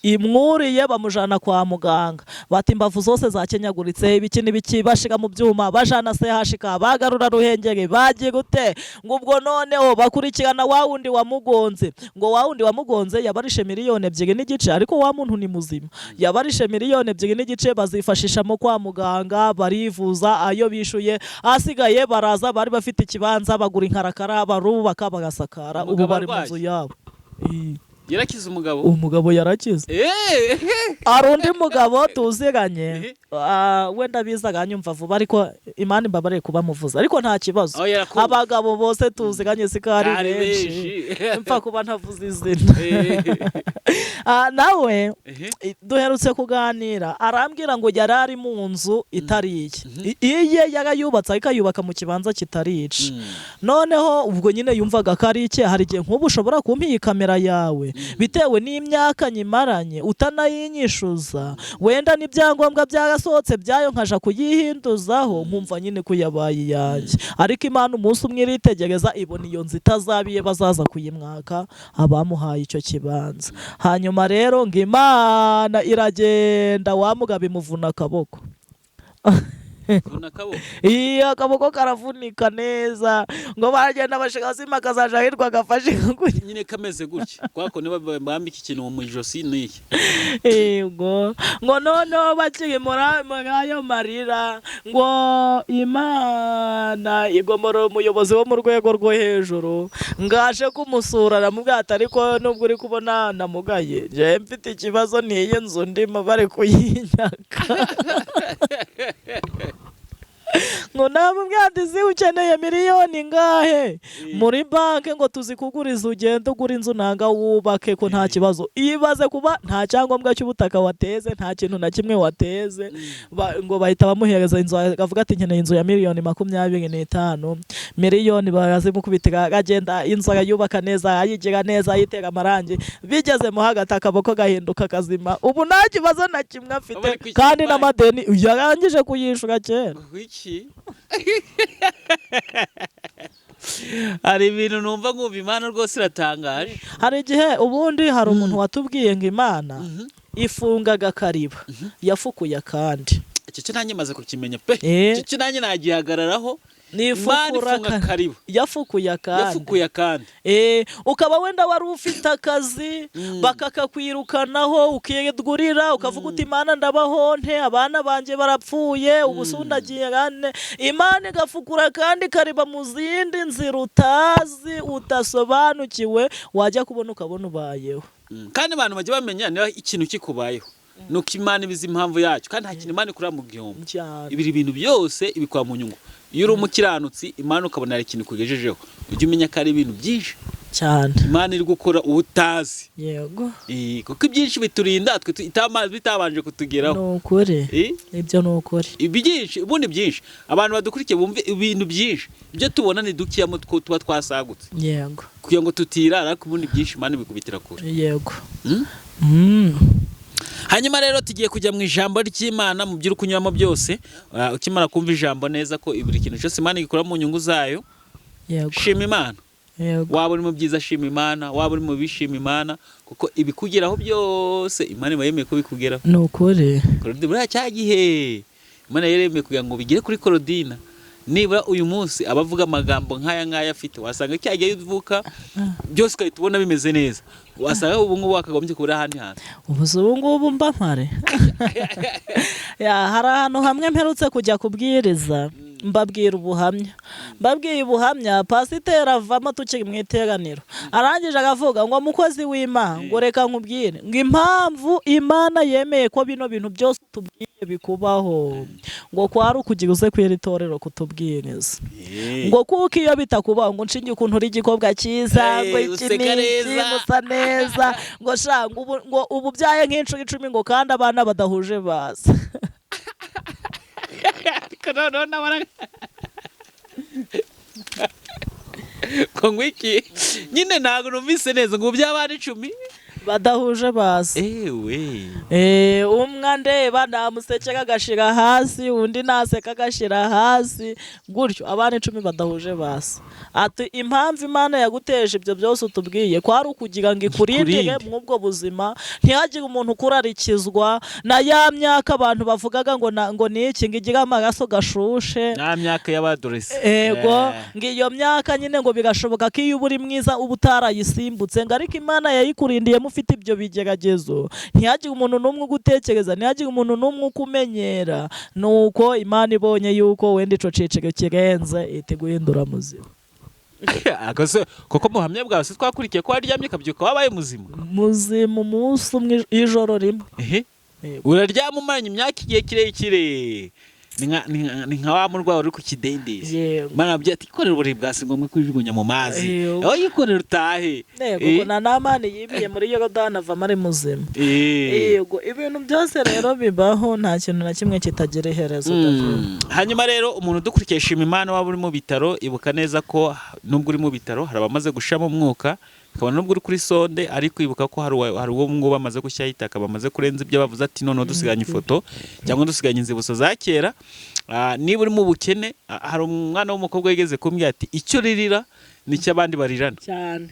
Imwuriye bamujana kwa muganga, bati imbavu zose zakenyaguritse, ibiki n'ibiki, bashira mu byuma, bajana CHK, bagarura Ruhengeri, bagira ute. Ngo ubwo noneho bakurikirana wa wundi wamugonze. Ngo wa wundi wamugonze yabarishe 2.5 miliyoni, ariko wa muntu ni muzima. Yabarishe 2.5 miliyoni, bazifashishamo kwa muganga, barivuza, ayo bishuye asigaye baraza, bari bafite ikibanza, bagura inkarakara, barubaka, bagasakara, ubu Umugabo bari mu arwaye? nzu yabo. Yarakize umugabo? Umugabo yarakize. Hari undi mugabo tuziranye, wenda bizaga anyumva vuba, ariko Imana imbabariye kuba muvuze, ariko nta kibazo. Oh, yarakumva. Abagabo bose tuziranye siko ari Ari benshi, benshi. mpfa kuba ntavuze izina. Nawe duherutse kuganira, arambwira ngo yari ari mu nzu itari iye. Iye yarayubatse, ariko ayubaka mu kibanza kitari ice. Noneho ubwo nyine yumvaga ko ari icye. Hari igihe nk'ubu ushobora kumpa iyi kamera yawe, bitewe n'imyaka nyimaranye utanayinyishuza, wenda n'ibyangombwa byarasohotse byayo, nkaja kuyihinduzaho, nkumva nyine ko yabaye iyanjye. Ariko Imana umunsi umwe iritegereza, ibona iyo nzu itazabiye, bazaza kuyimwaka abamuhaye icyo kibanza. Hanyuma rero ngo Imana iragenda, wa mugabo imuvuna akaboko. Vuna akaboko? Iyo akaboko karavunika neza, ngo baragenda bashika sima kazaja hirwa gafashe gutya. Nyine kameze gutya kwako, niba bambika ikintu mu ijosi n'iki. Yego. Ngo noneho bakiri muri ayo marira, ngo Imana igomora umuyobozi wo mu rwego rwo hejuru, ngaje kumusura, aramubwira ati: "Ariko nubwo uri kubona namugaye, njyewe mfite ikibazo, n'iyi nzu ndimo bari kuyinyaka." Ngo namubwira ati: "Si ukeneye miliyoni ngahe muri banki ngo tuzikugurize, ugende ugure inzu nanga wubake, ko nta kibazo?" Ibaze kuba nta cyangombwa cy'ubutaka wateze, nta kintu na kimwe wateze. Ngo bahita bamuhereza inzu, akavuga ati: "Nkeneye inzu ya miliyoni 25." Miliyoni barazimukubitira, agenda inzu arayubaka neza, ayigira neza, ayitera amarangi. Bigeze mo hagati akaboko gahinduka kazima, ubu nta kibazo na kimwe afite. Bari kwishyura Kandi banki. n'amadeni yarangije kuyishyura kera. Iki hari ibintu numva nkumva Imana rwose iratangaje. Hari igihe ubundi hari umuntu watubwiye ngo Imana ifungaga akariba yafukuye akandi. Icyo cyo nanjye maze kukimenya pe. Icyo cyo nanjye nagihagararaho. Imana Nifukura ifunga akariba yafukuye akandi. Yafukuye akandi. Ukaba wenda wari ufite akazi, bakakakwirukanaho, ukigurira, ukavuga uti: "Imana, ndabaho nte? Abana banjye barapfuye, ubu se ndagiye gane?" Imana igafukura kandi kariba mu zindi nzira utazi, udasobanukiwe, wajya kubona ukabona ubayeho. Kandi abantu bajya bamenya niba ikintu kikubayeho nuko Imana ibizi impamvu yacyo, kandi nta kintu Imana ikora mu gihombo. Cyane. Ibiri bintu byose ibikora mu nyungu. Iyo uri umukiranutsi, Imana ukabona hari ikintu ikugejejeho, ujye umenya ko ari ibintu byinshi cyane. Imana iri gukora uba utazi. Yego. Kuko ibyinshi biturinda twe bitabanje kutugeraho. Ni ukuri. Ibyo ni ukuri. Ibyinshi, ubundi byinshi abantu badukurikiye bumve ibintu byinshi, ibyo tubona ni dukiyamo two tuba twasagutse. Yego. Kugira ngo tutirara, ariko ubundi byinshi Imana ibikubitira kure. Yego. Hanyuma rero tugiye kujya mu ijambo ry'Imana mu byo uri kunyuramo byose. Ukimara kumva ijambo neza ko buri kintu cyose Imana igikora mu nyungu zayo, Yego. shima Imana. Yego. Waba uri mu byiza, shima Imana, waba uri mu bibi, shima Imana, kuko ibikugeraho byose Imana iba yemeye ko bikugeraho. Ni ukuri. Claudine, buriya cya gihe Imana yari yemeye kugira ngo bigere kuri Claudine, nibura uyu munsi abavuga amagambo nk'aya ngaya afite, wasanga cya gihe uvuka byose ugahita ubona bimeze neza, wasanga ubu ngubu wakagombye kubura ahandi hantu. Ubu se ubu ngubu mba mpare ya, hari ahantu hamwe mperutse kujya kubwiriza, mbabwira ubuhamya, mbabwiye ubuhamya, pasiteri avamo tukiri mu iteraniro, arangije aravuga ngo: "Mukozi w'Imana," ngo, "reka nkubwire," ngo, "impamvu Imana yemeye ko bino bintu byose tubwiye bikubaho," ngo, "kwari ukugira uze ku iri torero kutubwiriza," ngo, "kuko iyo bitakubaho," ngo, "nshinge ukuntu uri igikobwa cyiza," ngo, Hey, "iki useka n'iki, neza. musa neza," ngo, "sha," ngo, "ubu ubyaye nk'inshuro 10," ngo, "kandi abana badahuje baza." Ariko noneho nabona ngo ngwiki nyine ntabwo numvise neza, ngo by'abana 10 badahuje baza. Ewe. Umwe andeba namusekera agashira hasi, undi naseka agashira hasi, gutyo abana 10 badahuje basa. Ati impamvu Imana yaguteje ibyo byose utubwiye kwari ukugira ngo ikurindire Ikurinde. mw'ubwo buzima, ntihagire umuntu ukurarikizwa na ya myaka abantu bavugaga ngo ngo ni iki, ngo igire amaraso gashushe. Nta myaka y'abadoresi. Ego, ngo iyo myaka nyine ngo birashoboka ko iyo uba uri mwiza uba utarayisimbutse, ngo ariko Imana yayikurindiyemo ufite ibyo bigeragezo, ntihagire umuntu n'umwe ugutekereza, ntihagire umuntu n'umwe ukumenyera. Nuko Imana ibonye yuko wenda ico ciciro kirenze, ihita iguhindura muzima. Akose koko mu buhamya bwawe se twakurikiye ko waryamye ukabyuka wabaye muzima? Muzima umunsi umwe, ijoro rimwe. Ehe. Yego. Uraryama umaranye imyaka igihe kirekire, ni nka wa murwayi uri ku kidendezi. Yego. Imana yabwiye ati ikorera uburiri bwa si ngombwa kujugunya mu mazi, Yego. aho yikorera utahe. Yego, ngo na Namani yibiye muri Yorodani avamo ari muzima. Yego, ibintu byose rero bibaho, nta kintu na kimwe kitagira iherezo, David. Hanyuma rero umuntu udukurikiye, shima Imana. Waba uri mu bitaro, ibuka neza ko nubwo uri mu bitaro hari abamaze gushiramo umwuka, ukabona nubwo uri kuri sonde, ariko ibuka ko hari uwo nguwo bamaze gushyiraho itaka, bamaze kurenza ibyo bavuze ati noneho dusiganye ifoto cyangwa dusiganye inzibutso za kera. Niba uri mu bukene, hari umwana w'umukobwa wigeze kumbwira ati icyo ririra nicyo abandi barirana. Cyane.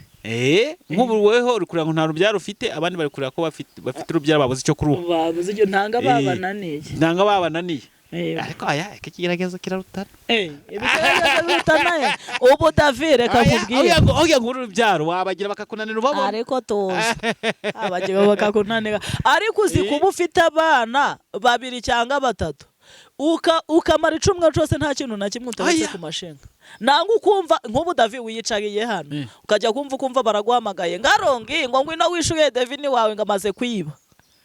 Nk'ubu weho uri kureba ngo nta rubyaro ufite, abandi bari kureba ko bafite urubyaro babuze icyo kuruha. Babuze ibyo ntanga, babananiye. Nanga babananiye. Yego. Ariko aya iki kigeragezo kirarutana. Ibigeragezo bitanaye ubu, David, reka nkubwire. Oya, ngo urubyaro wabagira bakakunanira ubabona. Ariko tuzi abagira bakakunanira, ariko uzi kuba ufite abana babiri cyangwa batatu, ukamara icumwe cyose nta kintu na kimwe utaretse Oya. ku mashinga, nanga ukumva nk'ubu David wiyicariye hano, ukajya kumva ukumva baraguhamagaye ngarongi ngo ngwino wishyuye David wawe ngo amaze kwiba.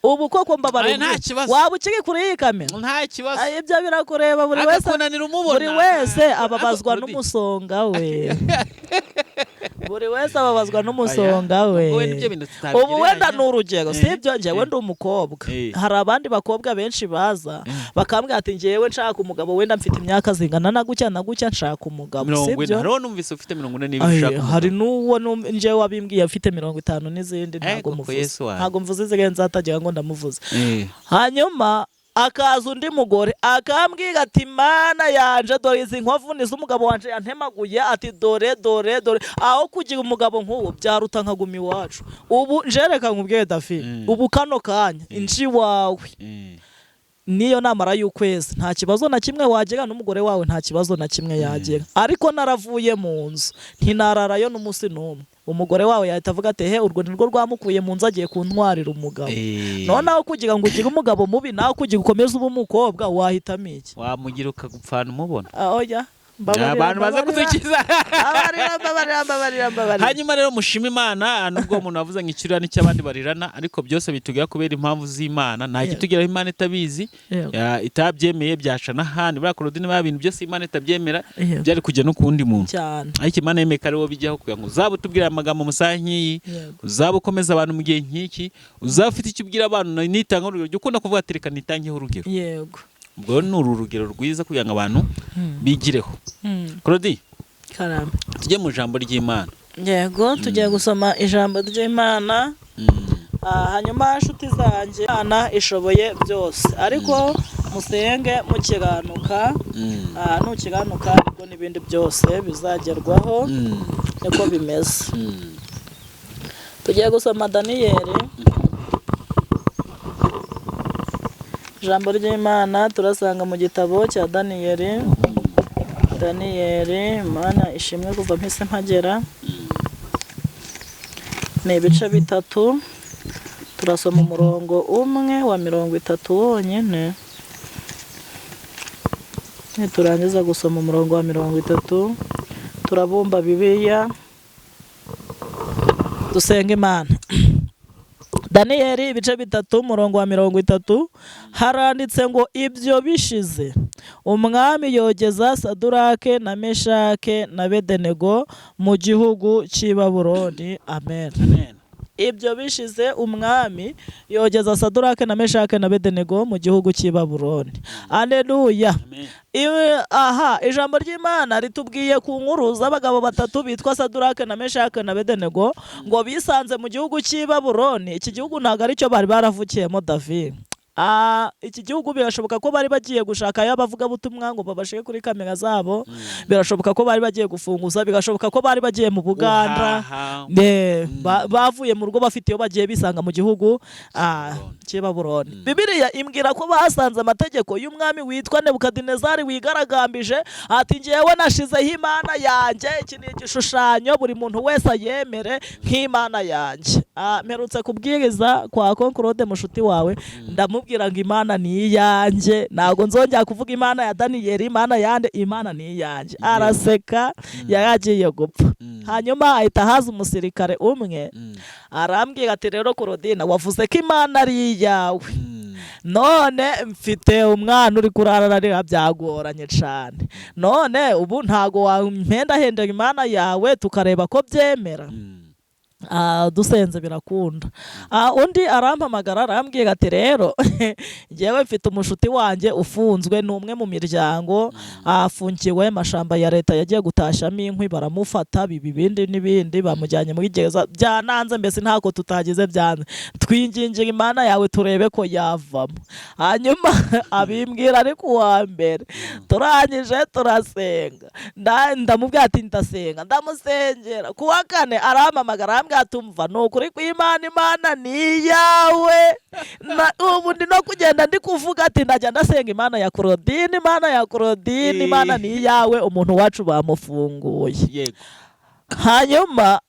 Ubu koko mbabara Oya, nta kibazo. waba ukiri kuri iyi kamera? Nta kibazo. Ay, ibyo birakureba buri wese. Akakunanira umubona. Buri wese ababazwa Ariko, Rudy, n'umusonga we, buri wese ababazwa n'umusonga we. Ubwo wenda ibyo bintu tutabigereranya. Ubu wenda ni urugero, sibyo? Njyewe ndi umukobwa, hari abandi bakobwa benshi baza bakambwira ati njyewe nshaka umugabo, wenda mfite imyaka zingana na gutya na gutya, nshaka umugabo. 40. Sibyo? Hariho numvise ufite 42 Ay, ushaka hari umugabo. n'uwo njyewe wabimbwiye afite 50 n'izindi. Ntabwo Koko muvuze. Yesu wanjye. Ntabwo mvuze izirenze hatagira ngo ndamuvuze. Hanyuma akaza undi mugore akambwira ati Mana yanje, dore izi nkovu ni iz'umugabo wanje yantemaguye, ati dore dore dore, aho kugira umugabo nk'uwo byaruta nkaguma iwacu. Ubu njereka nkubwire David, ubu kano kanya inji iwawe, niyo namara y'ukwezi nta kibazo na kimwe wagira n'umugore wawe, nta kibazo na kimwe yagira, ariko naravuye mu nzu ntinararayo n'umunsi n'umwe, umugore wawe yahita avuga ati he, urwo nirwo rwamukuye mu nzu, agiye kuntwarira umugabo. Noneho kugira ngo ugire umugabo mubi nawe kugira ukomeze ube umukobwa, wahitamo iki? Wamugira ukagupfana umubona. Ah, oya. Mbabarira, Abantu baza mbabarira. kudukiza. Mbabarira, mbabarira, mbabarira, mbabarira. Hanyuma rero mushima Imana, nubwo umuntu wavuze ngo ikirura n'icy'abandi barirana, ariko byose bitugera kubera impamvu z'Imana. Nta kitugeraho Imana itabizi. Itabyemeye byaca n'ahandi. Buriya Claudine, ba bintu byose Imana itabyemera byari kujya no ku wundi muntu, ariko Imana yemeye ko ari wowe bijyaho kugira ngo uzaba utubwira amagambo mu saha nk'iyi, uzaba ukomeza abantu mu gihe nk'iki, uzaba ufite icyo ubwira abantu. Nitanga urugero, jya ukunda kuvuga ati: "Reka nitangeho urugero." Ubwo ni uru rugero rwiza kugira ngo abantu bigireho. Claudine, Karame. tujye mu ijambo ry'Imana. Yego, tugiye gusoma ijambo ry'Imana. Hanyuma inshuti zanjye, Imana ishoboye byose, ariko musenge mukiranuka. Nukiranuka nibwo n'ibindi byose bizagerwaho. Niko bimeze. Tugiye gusoma Daniyeli, ijambo ry'Imana turasanga mu gitabo cya Daniyeli. Daniyeli, Imana ishimwe kuva mpise mpagera. Ni ibice 3, turasoma umurongo umwe wa 30 wonyine. Niturangiza gusoma umurongo wa 30, turabumba Bibiliya dusenga Imana. Daniyeli ibice 3, umurongo wa 30, haranditse ngo: "Ibyo bishize, umwami yogeza Sadurake na Meshake na Bedenego mu gihugu cy'i Babuloni." Amen. Amen. Ibyo bishize, umwami yogeza Sadurake na Meshake na Bedenego mu gihugu cy'i Babuloni. Aleluya. Amen. Aha ijambo ry'Imana ritubwiye ku nkuru z'abagabo batatu bitwa Sadurake na Meshake na Bedenego, ngo bisanze mu gihugu cy'i Babuloni. Iki gihugu ntabwo aricyo bari baravukiyemo, David. Iki gihugu birashoboka ko bari bagiye gushakayo abavugabutumwa ngo babashire kuri kamera zabo, birashoboka ko bari bagiye gufunguza, birashoboka ko bari bagiye mu Buganda. Guhaha. Bavuye mu rugo bafite iyo bagiye, bisanga mu gihugu cy'i Babuloni. Bibiliya imbwira ko basanze amategeko y'umwami witwa Nebukadinezari wigaragambije ati: "Ngewe nashizeho imana yanjye, iki ni igishushanyo, buri muntu wese ayemere nk'imana yanjye." Mperutse kubwiriza kwa Concorde mushuti wawe, ndamubwira ngo Imana ni iyanjye, ntabwo nzongera kuvuga Imana ya Daniyeli, Imana yande, Imana ni iyanjye. Araseka, yaragiye gupfa. Hanyuma ahita haza umusirikare umwe, arambwira ati: "Rero Claudine, wavuze ko Imana ari iyawe, none mfite umwana uri kurara ararira, byagoranye cyane, none ubu ntago wampendahendera Imana yawe tukareba ko byemera?" Dusenze birakunda. Undi arampamagara, arambwira ati: "Rero njyewe mfite umushuti wanjye ufunzwe, ni umwe mu miryango, afungiwe mashamba ya leta, yagiye gutashyamo inkwi baramufata, biba ibindi n'ibindi, bamujyanye muri gereza, byananze, mbese ntako tutagize byanze, twingingira Imana yawe turebe ko yavamo." Hanyuma abimbwira ari ku wa mbere, turangije turasenga. Ndamubwira ati ndasenga, ndamusengera. Ku wa kane arampamagara, arambwira ati: "Umva, ni ukuri kw'Imana, Imana ni iyawe. Ubu ndi no kugenda ndi kuvuga ati ndajya ndasenga Imana ya Claudine, Imana ya Claudine, Imana ni iyawe, umuntu wacu bamufunguye." Hanyuma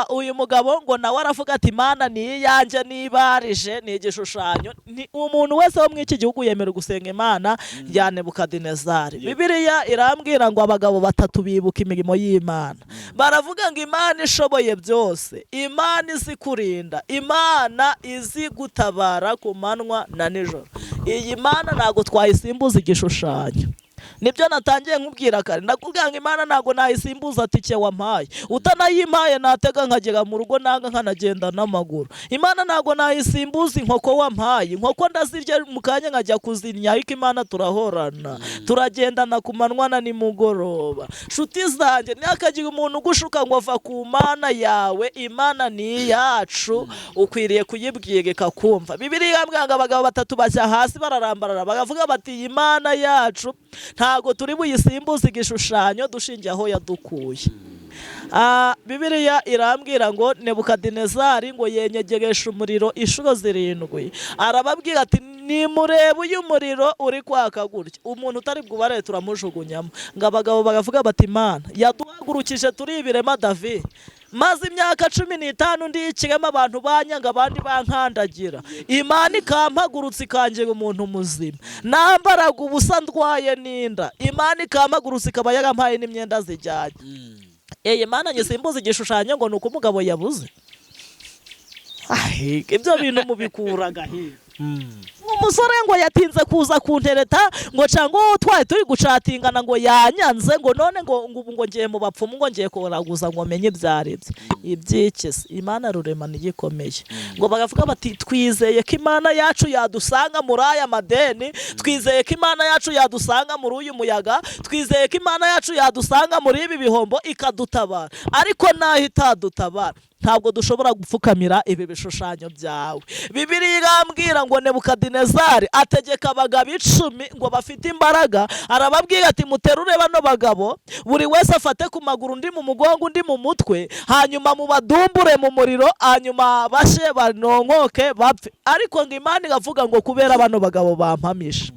uyu mugabo ngo nawe aravuga ati: "Imana ni iyanjye, nibarije ni igishushanyo, ni umuntu wese wo muri iki gihugu yemerewe gusenga Imana ya Nebukadinezari." Bibiliya irambwira ngo abagabo batatu bibuka imirimo y'Imana, baravuga ngo: "Imana ishoboye byose, Imana izi kurinda, Imana izi gutabara ku manywa na nijoro, iyi Mana ntabwo twayisimbuza igishushanyo." Nibyo natangiye nkubwira kare, ndakubwira ngo Imana ntabwo nayisimbuza tike wampaye, utanayimpaye natega nkagera mu rugo, nanga nkanagenda n'amaguru. Imana ntabwo nayisimbuza inkoko wampaye, inkoko ndazirya mu kanya nkajya kuzinya, ariko Imana turahorana, turagendana ku manywa na nimugoroba. Nshuti zanjye, ntihakagire umuntu ugushuka ngo ava ku Mana yawe. Imana ni iyacu, ukwiriye kuyibwira ikakumva. Bibiliya irambwira ngo abagabo batatu bajya hasi bararambarara, baravuga bati: "Iyi Mana yacu ntago turi buyisimbuze igishushanyo, dushingiye aho yadukuye." Bibiliya irambwira ngo Nebukadinezari ngo yenyegeresha umuriro inshuro 7, arababwira ati: "Nimurebe uyu muriro uri kwaka gutya, umuntu utari bwubare turamujugunyamo." Ngo abagabo baravuga bati: "Imana yaduhagurukije turi ibirema, David, Maze imyaka 15 ndi ikirema, abantu banyanga, abandi bankandagira. Imana ikampagurutsa, ikangira umuntu muzima. Nambaraga ubusa, ndwaye n'inda, Imana ikampagurutsa, ikaba yarampaye n'imyenda zijyanye. Eye Mana, nyisimbuza igishushanyo ngo ni uko umugabo yabuze? Ahi, ibyo bintu mubikuraga he? Umusore ngo yatinze kuza kuntereta, ngo cyangwa twari turi gucatingana, ngo yanyanze, ngo none ngo ubu ngo ngiye mu bapfumu, ngo ngiye kuraguza ngo menye ibyo aribyo. Iby'iki se? Imana rurema igikomeye. Ngo baravuga bati: "Twizeye ko Imana yacu yadusanga muri aya madeni, twizeye ko Imana yacu yadusanga muri uyu muyaga, twizeye ko Imana yacu yadusanga muri ibi bihombo ikadutabara. Ariko naho itadutabara, ntabwo dushobora gupfukamira ibi bishushanyo byawe." Bibiliya irambwira ngo Nebukadinezari ategeka abagabo 10 ngo bafite imbaraga, arababwira ati: "Muterure bano bagabo, buri wese afate ku maguru, undi mu mugongo, undi mu mutwe, hanyuma mubadumbure mu muriro, hanyuma bashe, banonkoke, bapfe." Ariko ngo Imana iravuga ngo: "Kubera bano bagabo bampamisha,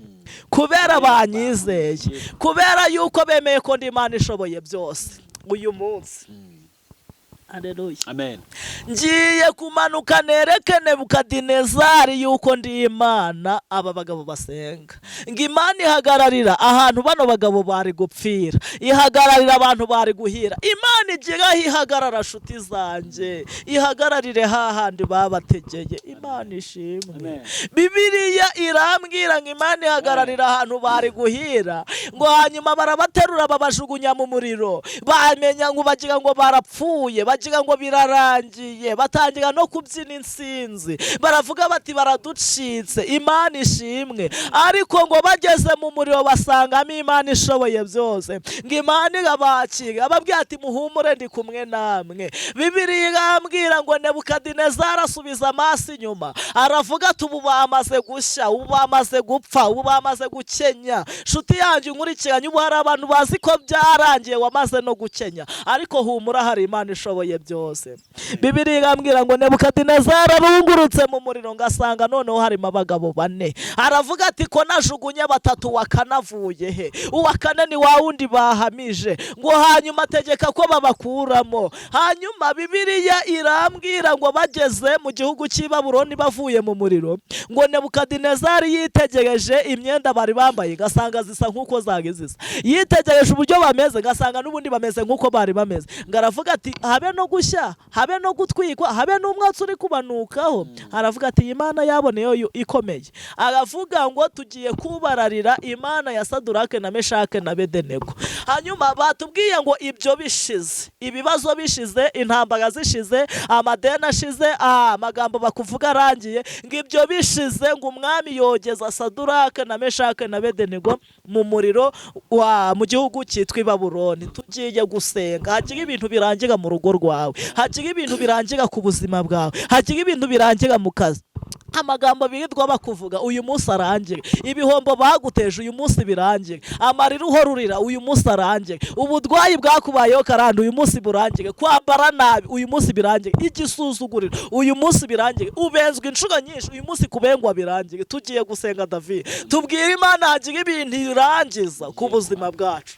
kubera banyizeye, kubera yuko bemeye ko ndi Imana ishoboye byose, uyu munsi, aleluya, Amen. ngiye kumanuka nereke Nebukadinezari yuko ndi Imana aba bagabo basenga." Ngo Imana ihagararira ahantu bano bagabo bari gupfira, ihagararira abantu bari guhira. Imana igira aho ihagarara, nshuti zanjye, ihagararire hahandi babategeye. Imana ishimwe. Amen. Bibiliya irambwira ngo Imana ihagararira ahantu bari guhira, ngo hanyuma barabaterura, babajugunya mu muriro, bamenya ngo bagira ngo barapfuye, bagira ngo birarangiye, batangira no kubyina intsinzi, baravuga bati: "Baraducitse." Imana ishimwe. Ariko ngo bageze mu muriro basangamo Imana ishoboye byose. Ngo Imana irabakira, ababwira ati: "Muhumure, ndi kumwe namwe." Bibiliya irambwira ngo Nebukadinezari asubiza amaso inyuma, aravuga ati: "Ubu bamaze gushya, ubu bamaze gupfa, ubu bamaze gukenya." Nshuti yanjye nkurikiranye, ubu hari abantu bazi ko byarangiye, wamaze no gukenya, ariko humura, hari Imana ishoboye byose. Bibiliya irambwira ngo Nebukadinezari arungurutse mu muriro, ngasanga noneho harimo abagabo bane. Aravuga ati: "Ko najugunye batatu, wa kane avuye he? Uwa kane ni wa wundi bahamije." Ngo hanyuma ategeka ko babakuramo. Hanyuma Bibiliya irambwira ngo bageze mu gihugu cy'i Babuloni bavuye mu muriro, ngo Nebukadinezari yitegereje imyenda bari bambaye, gasanga zisa nk'uko zari zisa, yitegereje uburyo bameze, gasanga n'ubundi bameze nk'uko bari bameze. Ngo aravuga ati: "Habe no gushya, habe no gutwikwa, habe n'umwotsi uri kubanukaho." Aravuga ati: "Iyi Mana yabo niyo ikomeye." Aravuga ngo: "Tugiye kubararira Imana ya Sadurake na Meshake na Bedenego." Hanyuma batubwiye ngo ibyo bishize, ibibazo bishize, intambara zishize, amadeni ashize, amagambo bakuvuga arangiye, ngo ibyo bishize, ngo umwami yogeza Sadurake na Meshake na Bedenego mu muriro wa mu gihugu cyitwa i Babuloni. Tugiye gusenga hagira ibintu birangira mu rugo rwawe, hagira ibintu birangira ku buzima bwawe, hagira ibintu birangira mu kazi. Amagambo birirwa bakuvuga uyu munsi arangire, ibihombo baguteje uyu munsi birangire, amarira uhora urira uyu munsi arangire, ubudwayi bwakubayeho karande uyu munsi burangire, kwambara nabi uyu munsi birangire, igisuzuguriro uyu munsi birangire, ubenzwa inshuro nyinshi uyu munsi kubengwa birangire. Tugiye gusenga, David, tubwire Imana hagira ibintu irangiza ku buzima bwacu.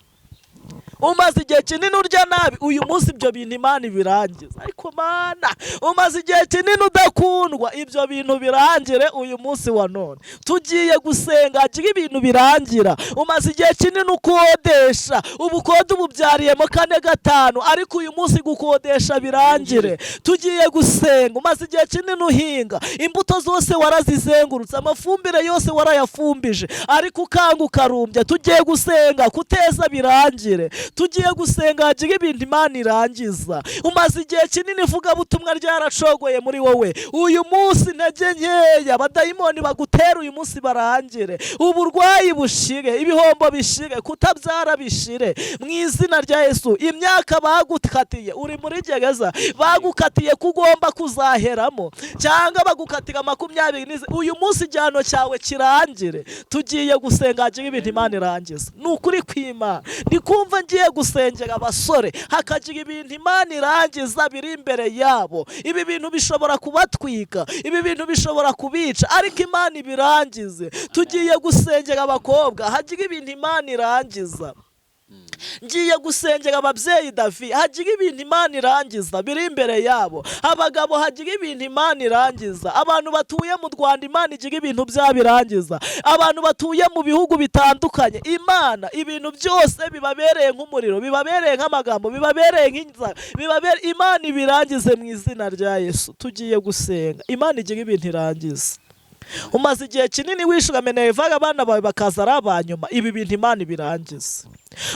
Umaze igihe kinini urya nabi, uyu munsi ibyo bintu Imana ibirangiza. Ariko Mana, umaze igihe kinini udakundwa, ibyo bintu birangire uyu munsi wa none. Tugiye gusenga hagira ibintu birangira. Umaze igihe kinini ukodesha, ubukode ububyariyemo kane, gatanu, ariko uyu munsi gukodesha birangire. Tugiye gusenga. Umaze igihe kinini uhinga, imbuto zose warazizengurutse, amafumbire yose warayafumbije, ariko ukanga ukarumbya. Tugiye gusenga kuteza birangire. Tugiye gusenga hagira ibintu Imana irangiza. Umaze igihe kinini ivugabutumwa ryaracogoye muri wowe, uyu munsi intege nkeya abadayimoni bagutera uyu munsi barangire, uburwayi bushire, ibihombo bishire, kutabyara bishire mu izina rya Yesu. Imyaka bagukatiye uri muri gereza, bagukatiye ko ugomba kuzaheramo, cyangwa bagukatira 20 uyu munsi igihano cyawe kirangire. Tugiye gusenga hagira ibintu Imana irangiza. Ni ukuri kw'Imana, ndi kumva ngiye gusengera abasore hakagira ibintu Imana irangiza biri imbere yabo. Ibi bintu bishobora kubatwika, ibi bintu bishobora kubica, ariko Imana ibirangize. Tugiye gusengera abakobwa hagira ibintu Imana irangiza. Ngiye gusengera ababyeyi, Davi, hagira ibintu Imana irangiza biri imbere yabo. Abagabo, hagira ibintu Imana irangiza. Abantu batuye mu Rwanda, Imana igira ibintu byabo irangiza. Abantu batuye mu bihugu bitandukanye, Imana ibintu byose bibabereye nk'umuriro, bibabereye nk'amagambo, bibabereye nk'inzara, bibabereye, Imana ibirangize mu izina rya Yesu. Tugiye gusenga, Imana igira ibintu irangiza. Umaze igihe kinini wishyura minerval, abana bawe bakaza ari abanyuma, ibi bintu Imana ibirangiza.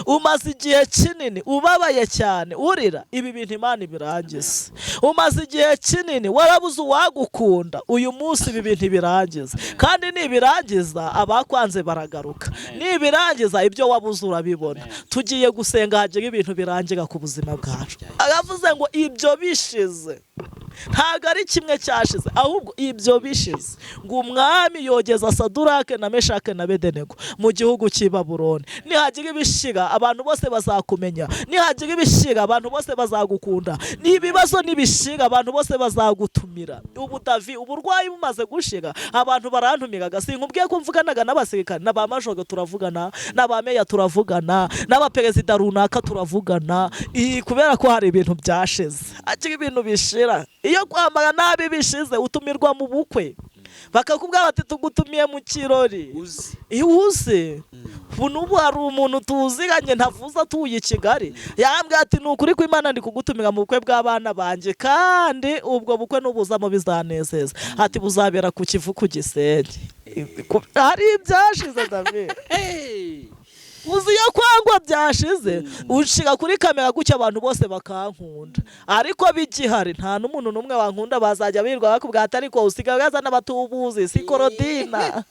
Umaze igihe kinini ubabaye cyane urira, ibi bintu Imana ibirangiza. Umaze igihe kinini warabuze uwagukunda, uyu munsi ibi bintu ibirangiza. Kandi nibirangiza, abakwanze baragaruka. Nibirangiza, ibyo wabuze urabibona. Tugiye gusenga, hagira ibintu birangira ku buzima bwacu. Aravuze ngo ibyo bishize, ntabwo ari kimwe cyashize, ahubwo ibyo bishize, ngo umwami yogeza Sadurake na Meshake na Bedenego mu gihugu cy'i Babuloni. Nihagira ibishira, abantu bose bazakumenya. Nihagira ibishira, abantu bose bazagukunda. N'ibibazo nibishira, abantu bose bazagutumira. Ubu Davi, uburwayi bumaze gushira, abantu barantumiraga. Sinkubwiye ko mvuganaga n'abasirikare na ba majoro turavugana, n'aba meya turavugana, n'abaperezida runaka turavugana, iyi kubera ko hari ibintu byashize. Hakiri ibintu bishira. Iyo kwambara nabi bishize, utumirwa mu bukwe, bakakubwira bati tugutumiye mu kirori. Uzi. Ihuse ubu n'ubu hari umuntu tuziranye ntavuze atuye i Kigali, yambwiye ati ni ukuri ko Imana ndi kugutumira mu bukwe bw'abana banjye, kandi ubwo bukwe n'ubuzamo bizanezeza, ati buzabera ku Kivu ku Gisenyi. Hari ibyashize, David. Hey! Uzi iyo kwangwa byashize, ushira kuri kamera gutya abantu bose bakankunda, ariko bigihari nta n'umuntu n'umwe wankunda. Bazajya birirwa bakubwira ati ariko usigaye uzana abatubuzi, si Korodina.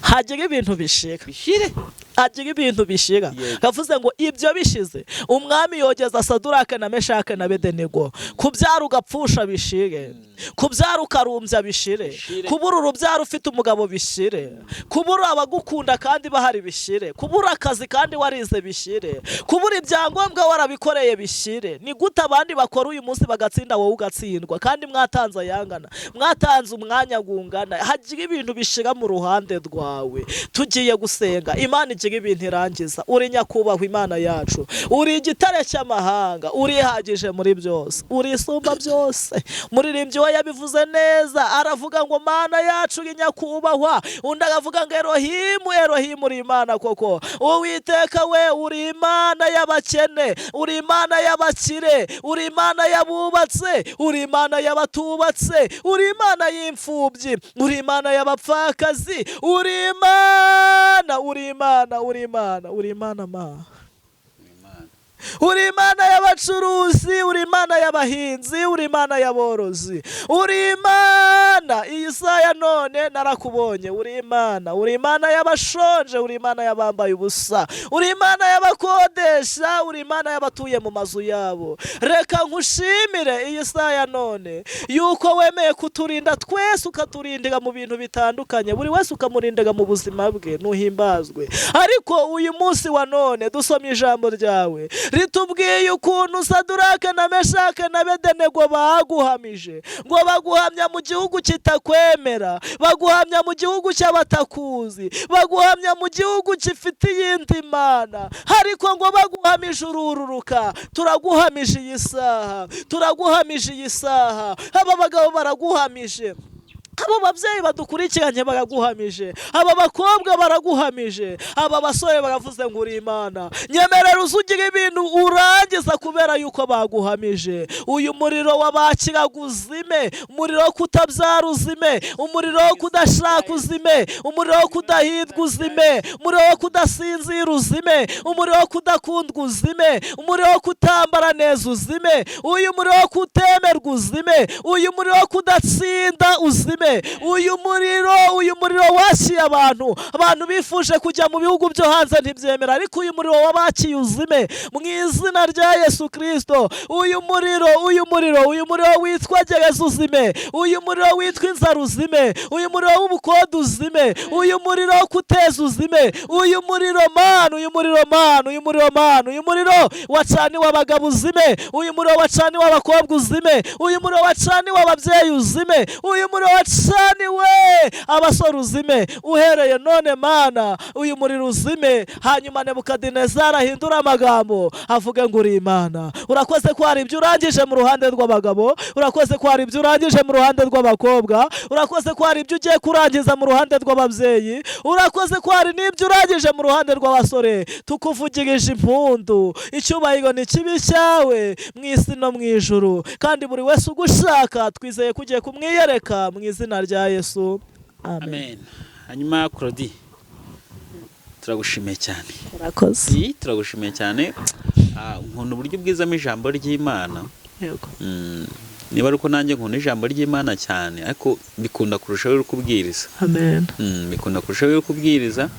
Hagira ibintu bishira. Bishire. Hagira ibintu bishira. Yego. Kavuze ngo ibyo bishize, umwami yogeza Sadurake na Meshake na Bedenego. Kubyara ugapfusha bishire, kubyara ukarumbya bishire, Bishire. kubura urubyaro ufite umugabo bishire, kubura abagukunda kandi bahari bishire, kubura akazi kandi warize bishire, kubura ibyangombwa warabikoreye bishire. Ni gute abandi bakora uyu munsi bagatsinda, wowe ugatsindwa, kandi mwatanze ayangana, mwatanze umwanya gungana? Hagira ibintu bishira mu ruhande rwawe. Tugiye gusenga, Imana igira ibintu irangiza. Uri nyakubahwa Imana yacu, uri igitare cy'amahanga, urihagije muri byose, uri isumba byose. Muririmbyi we yabivuze neza, aravuga ngo Mana yacu uri nyakubahwa. Undi aravuga ngo Erohimu, Erohimu, uri Imana koko. Uwiteka we, uri Imana y'abakene, uri Imana y'abakire, uri Imana y'abubatse, uri Imana y'abatubatse, uri Imana y'imfubyi, uri Imana y'abapfakazi, uri Imana, uri Imana, uri Imana, uri Imana ma uri Imana y'abacuruzi, uri Imana y'abahinzi, uri Imana y'aborozi, uri Imana. Iyi saha ya none narakubonye, uri Imana, uri Imana y'abashonje, uri Imana y'abambaye ubusa, uri Imana y'abakodesha, uri Imana y'abatuye mu mazu yabo. Reka nkushimire iyi saha ya none yuko wemeye kuturinda twese, ukaturindira mu bintu bitandukanye, buri wese ukamurindira mu buzima bwe, nuhimbazwe. Ariko uyu munsi wa none dusomye ijambo ryawe ritubwiye ukuntu Sadurake na Meshake na Bedenego baguhamije, ngo baguhamya mu gihugu kitakwemera, baguhamya mu gihugu cy'abatakuzi, baguhamya mu gihugu gifite iyindi mana, ariko ngo baguhamije urururuka. Turaguhamije iyi saha, turaguhamije iyi saha. Aba bagabo baraguhamije, aba babyeyi badukurikiranye baraguhamije, aba bakobwa baraguhamije, aba basore baravuze ngo uri Imana. Nyemerera uzugira ibintu urangiza kubera yuko baguhamije. Uyu muriro wabakiraga uzime, umuriro wo kutabyara uzime, umuriro wo kudashaka uzime, umuriro wo kudahirwa uzime, umuriro wo kudasinzira uzime, umuriro wo kudakundwa uzime, umuriro wo kutambara neza uzime, uyu muriro wo kutemerwa uzime, uyu muriro wo kudatsinda uzime, uyu muriro, uyu muriro washiye abantu. Abantu bifuje kujya mu bihugu byo hanze ntibyemera, ariko uyu muriro wabakiye uzime mu izina rya Yesu Kirisito. Uyu muriro, uyu muriro, uyu muriro witwa gereza uzime, uyu muriro witwa inzara uzime, uyu muriro w'ubukode uzime, uyu muriro wo kuteza uzime, uyu muriro mana, uyu muriro mana, uyu muriro mana, uyu muriro wacaniwe abagabo uzime, uyu muriro wacaniwe abakobwa uzime, uyu muriro wacaniwe ababyeyi uzime, uyu muriro wacaniwe Nyagasani we, abasore uzime uhereye none Mana, uyu muriro uzime. Hanyuma Nebukadinezari ahindura amagambo avuge ngo uri Imana. Urakoze ko hari ibyo urangije mu ruhande rw'abagabo, urakoze ko hari ibyo urangije mu ruhande rw'abakobwa, urakoze ko hari ibyo ugiye kurangiza mu ruhande rw'ababyeyi, urakoze ko hari n'ibyo urangije mu ruhande rw'abasore. Tukuvugirije impundu, icyubahiro ni kibi cyawe mu isi no mu ijuru, kandi buri wese ugushaka twizeye ko ugiye kumwiyereka mu izina rya Yesu, amen. Amen. Hanyuma Claudie, turagushimiye cyane. Urakoze. Iyi, turagushimiye cyane. Nkunda uburyo ubwizamo ijambo ry'Imana. Yego. Niba ari uko nanjye nkunda ijambo ry'Imana cyane, ariko bikunda kurushaho iyo uri kubwiriza. Amen. Bikunda kurushaho iyo uri kubwiriza,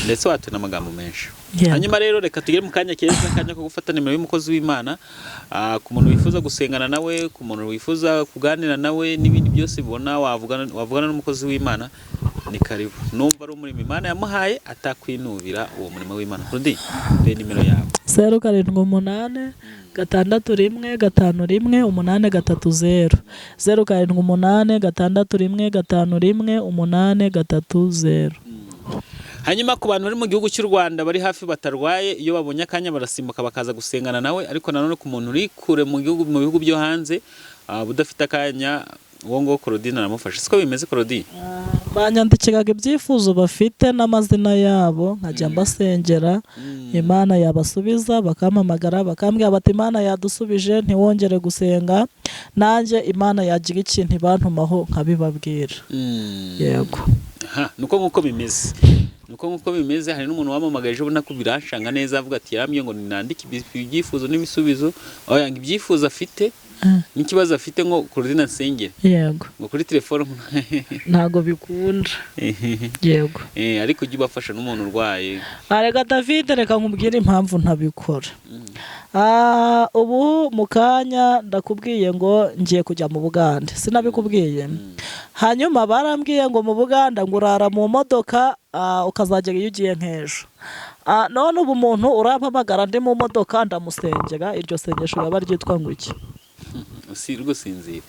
ndetse watuye n'amagambo menshi. Yego. Hanyuma rero reka tugere mu kanya keza, akanya ko gufata nimero y'umukozi w'Imana, ku muntu wifuza gusengana nawe, ku muntu wifuza kuganira nawe n'ibindi byose bibona wavugana n'umukozi w'Imana, ni karibu. Numva ari umurimo Imana yamuhaye, atakwinubira uwo murimo w'Imana. Claudie, dore nimero yawe. 078 601 51 830, 078 601 51 830. Hanyuma ku bantu bari mu gihugu cy'u Rwanda bari hafi batarwaye, iyo babonye akanya barasimbuka bakaza gusengana nawe. Ariko nanone ku muntu uri kure mu gihugu, mu bihugu byo hanze, udafite akanya, uwo nguwo Claudine aramufasha. Siko bimeze, Claudine? Banyandikiraga ibyifuzo bafite n'amazina yabo, nkajya mbasengera, Imana yabasubiza bakampamagara bakambwira bati Imana yadusubije, ntiwongere gusenga. Nanjye Imana yagira ikintu ibantumaho nkabibabwira. Yego. Aha, nuko nkuko bimeze, hari n'umuntu wamamagaye ejo ubona ko biranshanga neza, avuga ati yarambwiye ngo ninandike ibyifuzo n'ibisubizo, aho yanga ibyifuzo afite n'ikibazo afite ngo Claudine ansengere. Yego. Ngo kuri telefone. Ntago bikunda, yego. Ariko ujye ubafasha n'umuntu urwaye. Arega David, reka nkubwire impamvu ntabikora. Ubu mu kanya ndakubwiye ngo ngiye kujya mu Bugande, sinabikubwiye? Hanyuma barambwiye ngo mu Buganda ngo urara mu modoka, ukazagera iyo ugiye nk'ejo. None ubu umuntu urampamagara ndi mu modoka ndamusengera, iryo sengesho raba ryitwa ngo iki? Si gusinzira.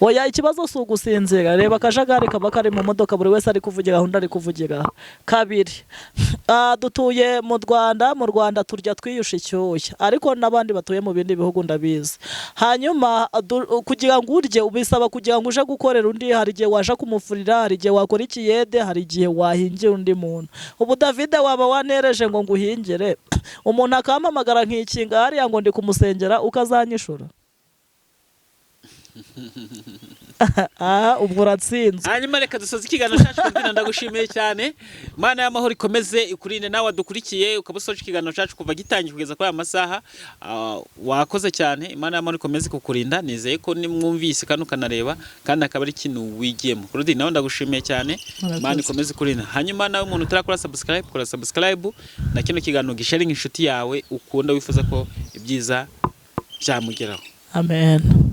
Oya, ikibazo si ugusinzira. Reba akajagari kaba kari mu modoka, buri wese ari kuvugira undi ari kuvugira. Kabiri, dutuye mu Rwanda, mu Rwanda turya twiyusha icyuya, ariko n'abandi batuye mu bindi bihugu ndabizi. Hanyuma kugira ngo urye ubisaba kugira ngo uje gukorera undi, hari igihe waje kumufurira, hari igihe wakora ikiyede, hari igihe wahingira undi muntu. Ubu David waba wanereje ngo nguhingire, umuntu akampamagara nkikinga hariya ngo ndi kumusengera, ukazanyishura? Ubwo uratsinzwe. Hanyuma reka dusoze ikiganiro cyacu. Claudine, ndagushimiye cyane. Imana y'amahoro ikomeze ikurinde nawe wadukurikiye, ukaba usoje ikiganiro cyacu kuva gitangiye kugeza kuri aya masaha. Wakoze cyane. Imana y'amahoro ikomeze kukurinda. Nizeye ko nimwumvise kandi ukanareba, kandi akaba ari ikintu wigiyemo. Claudine, nawe ndagushimiye cyane. Murakoze. Imana ikomeze kurinda. Hanyuma nawe umuntu utarakora subscribe, kora subscribe na kino kiganiro gisharinga inshuti yawe ukunda, wifuza ko ibyiza byamugeraho. Amen.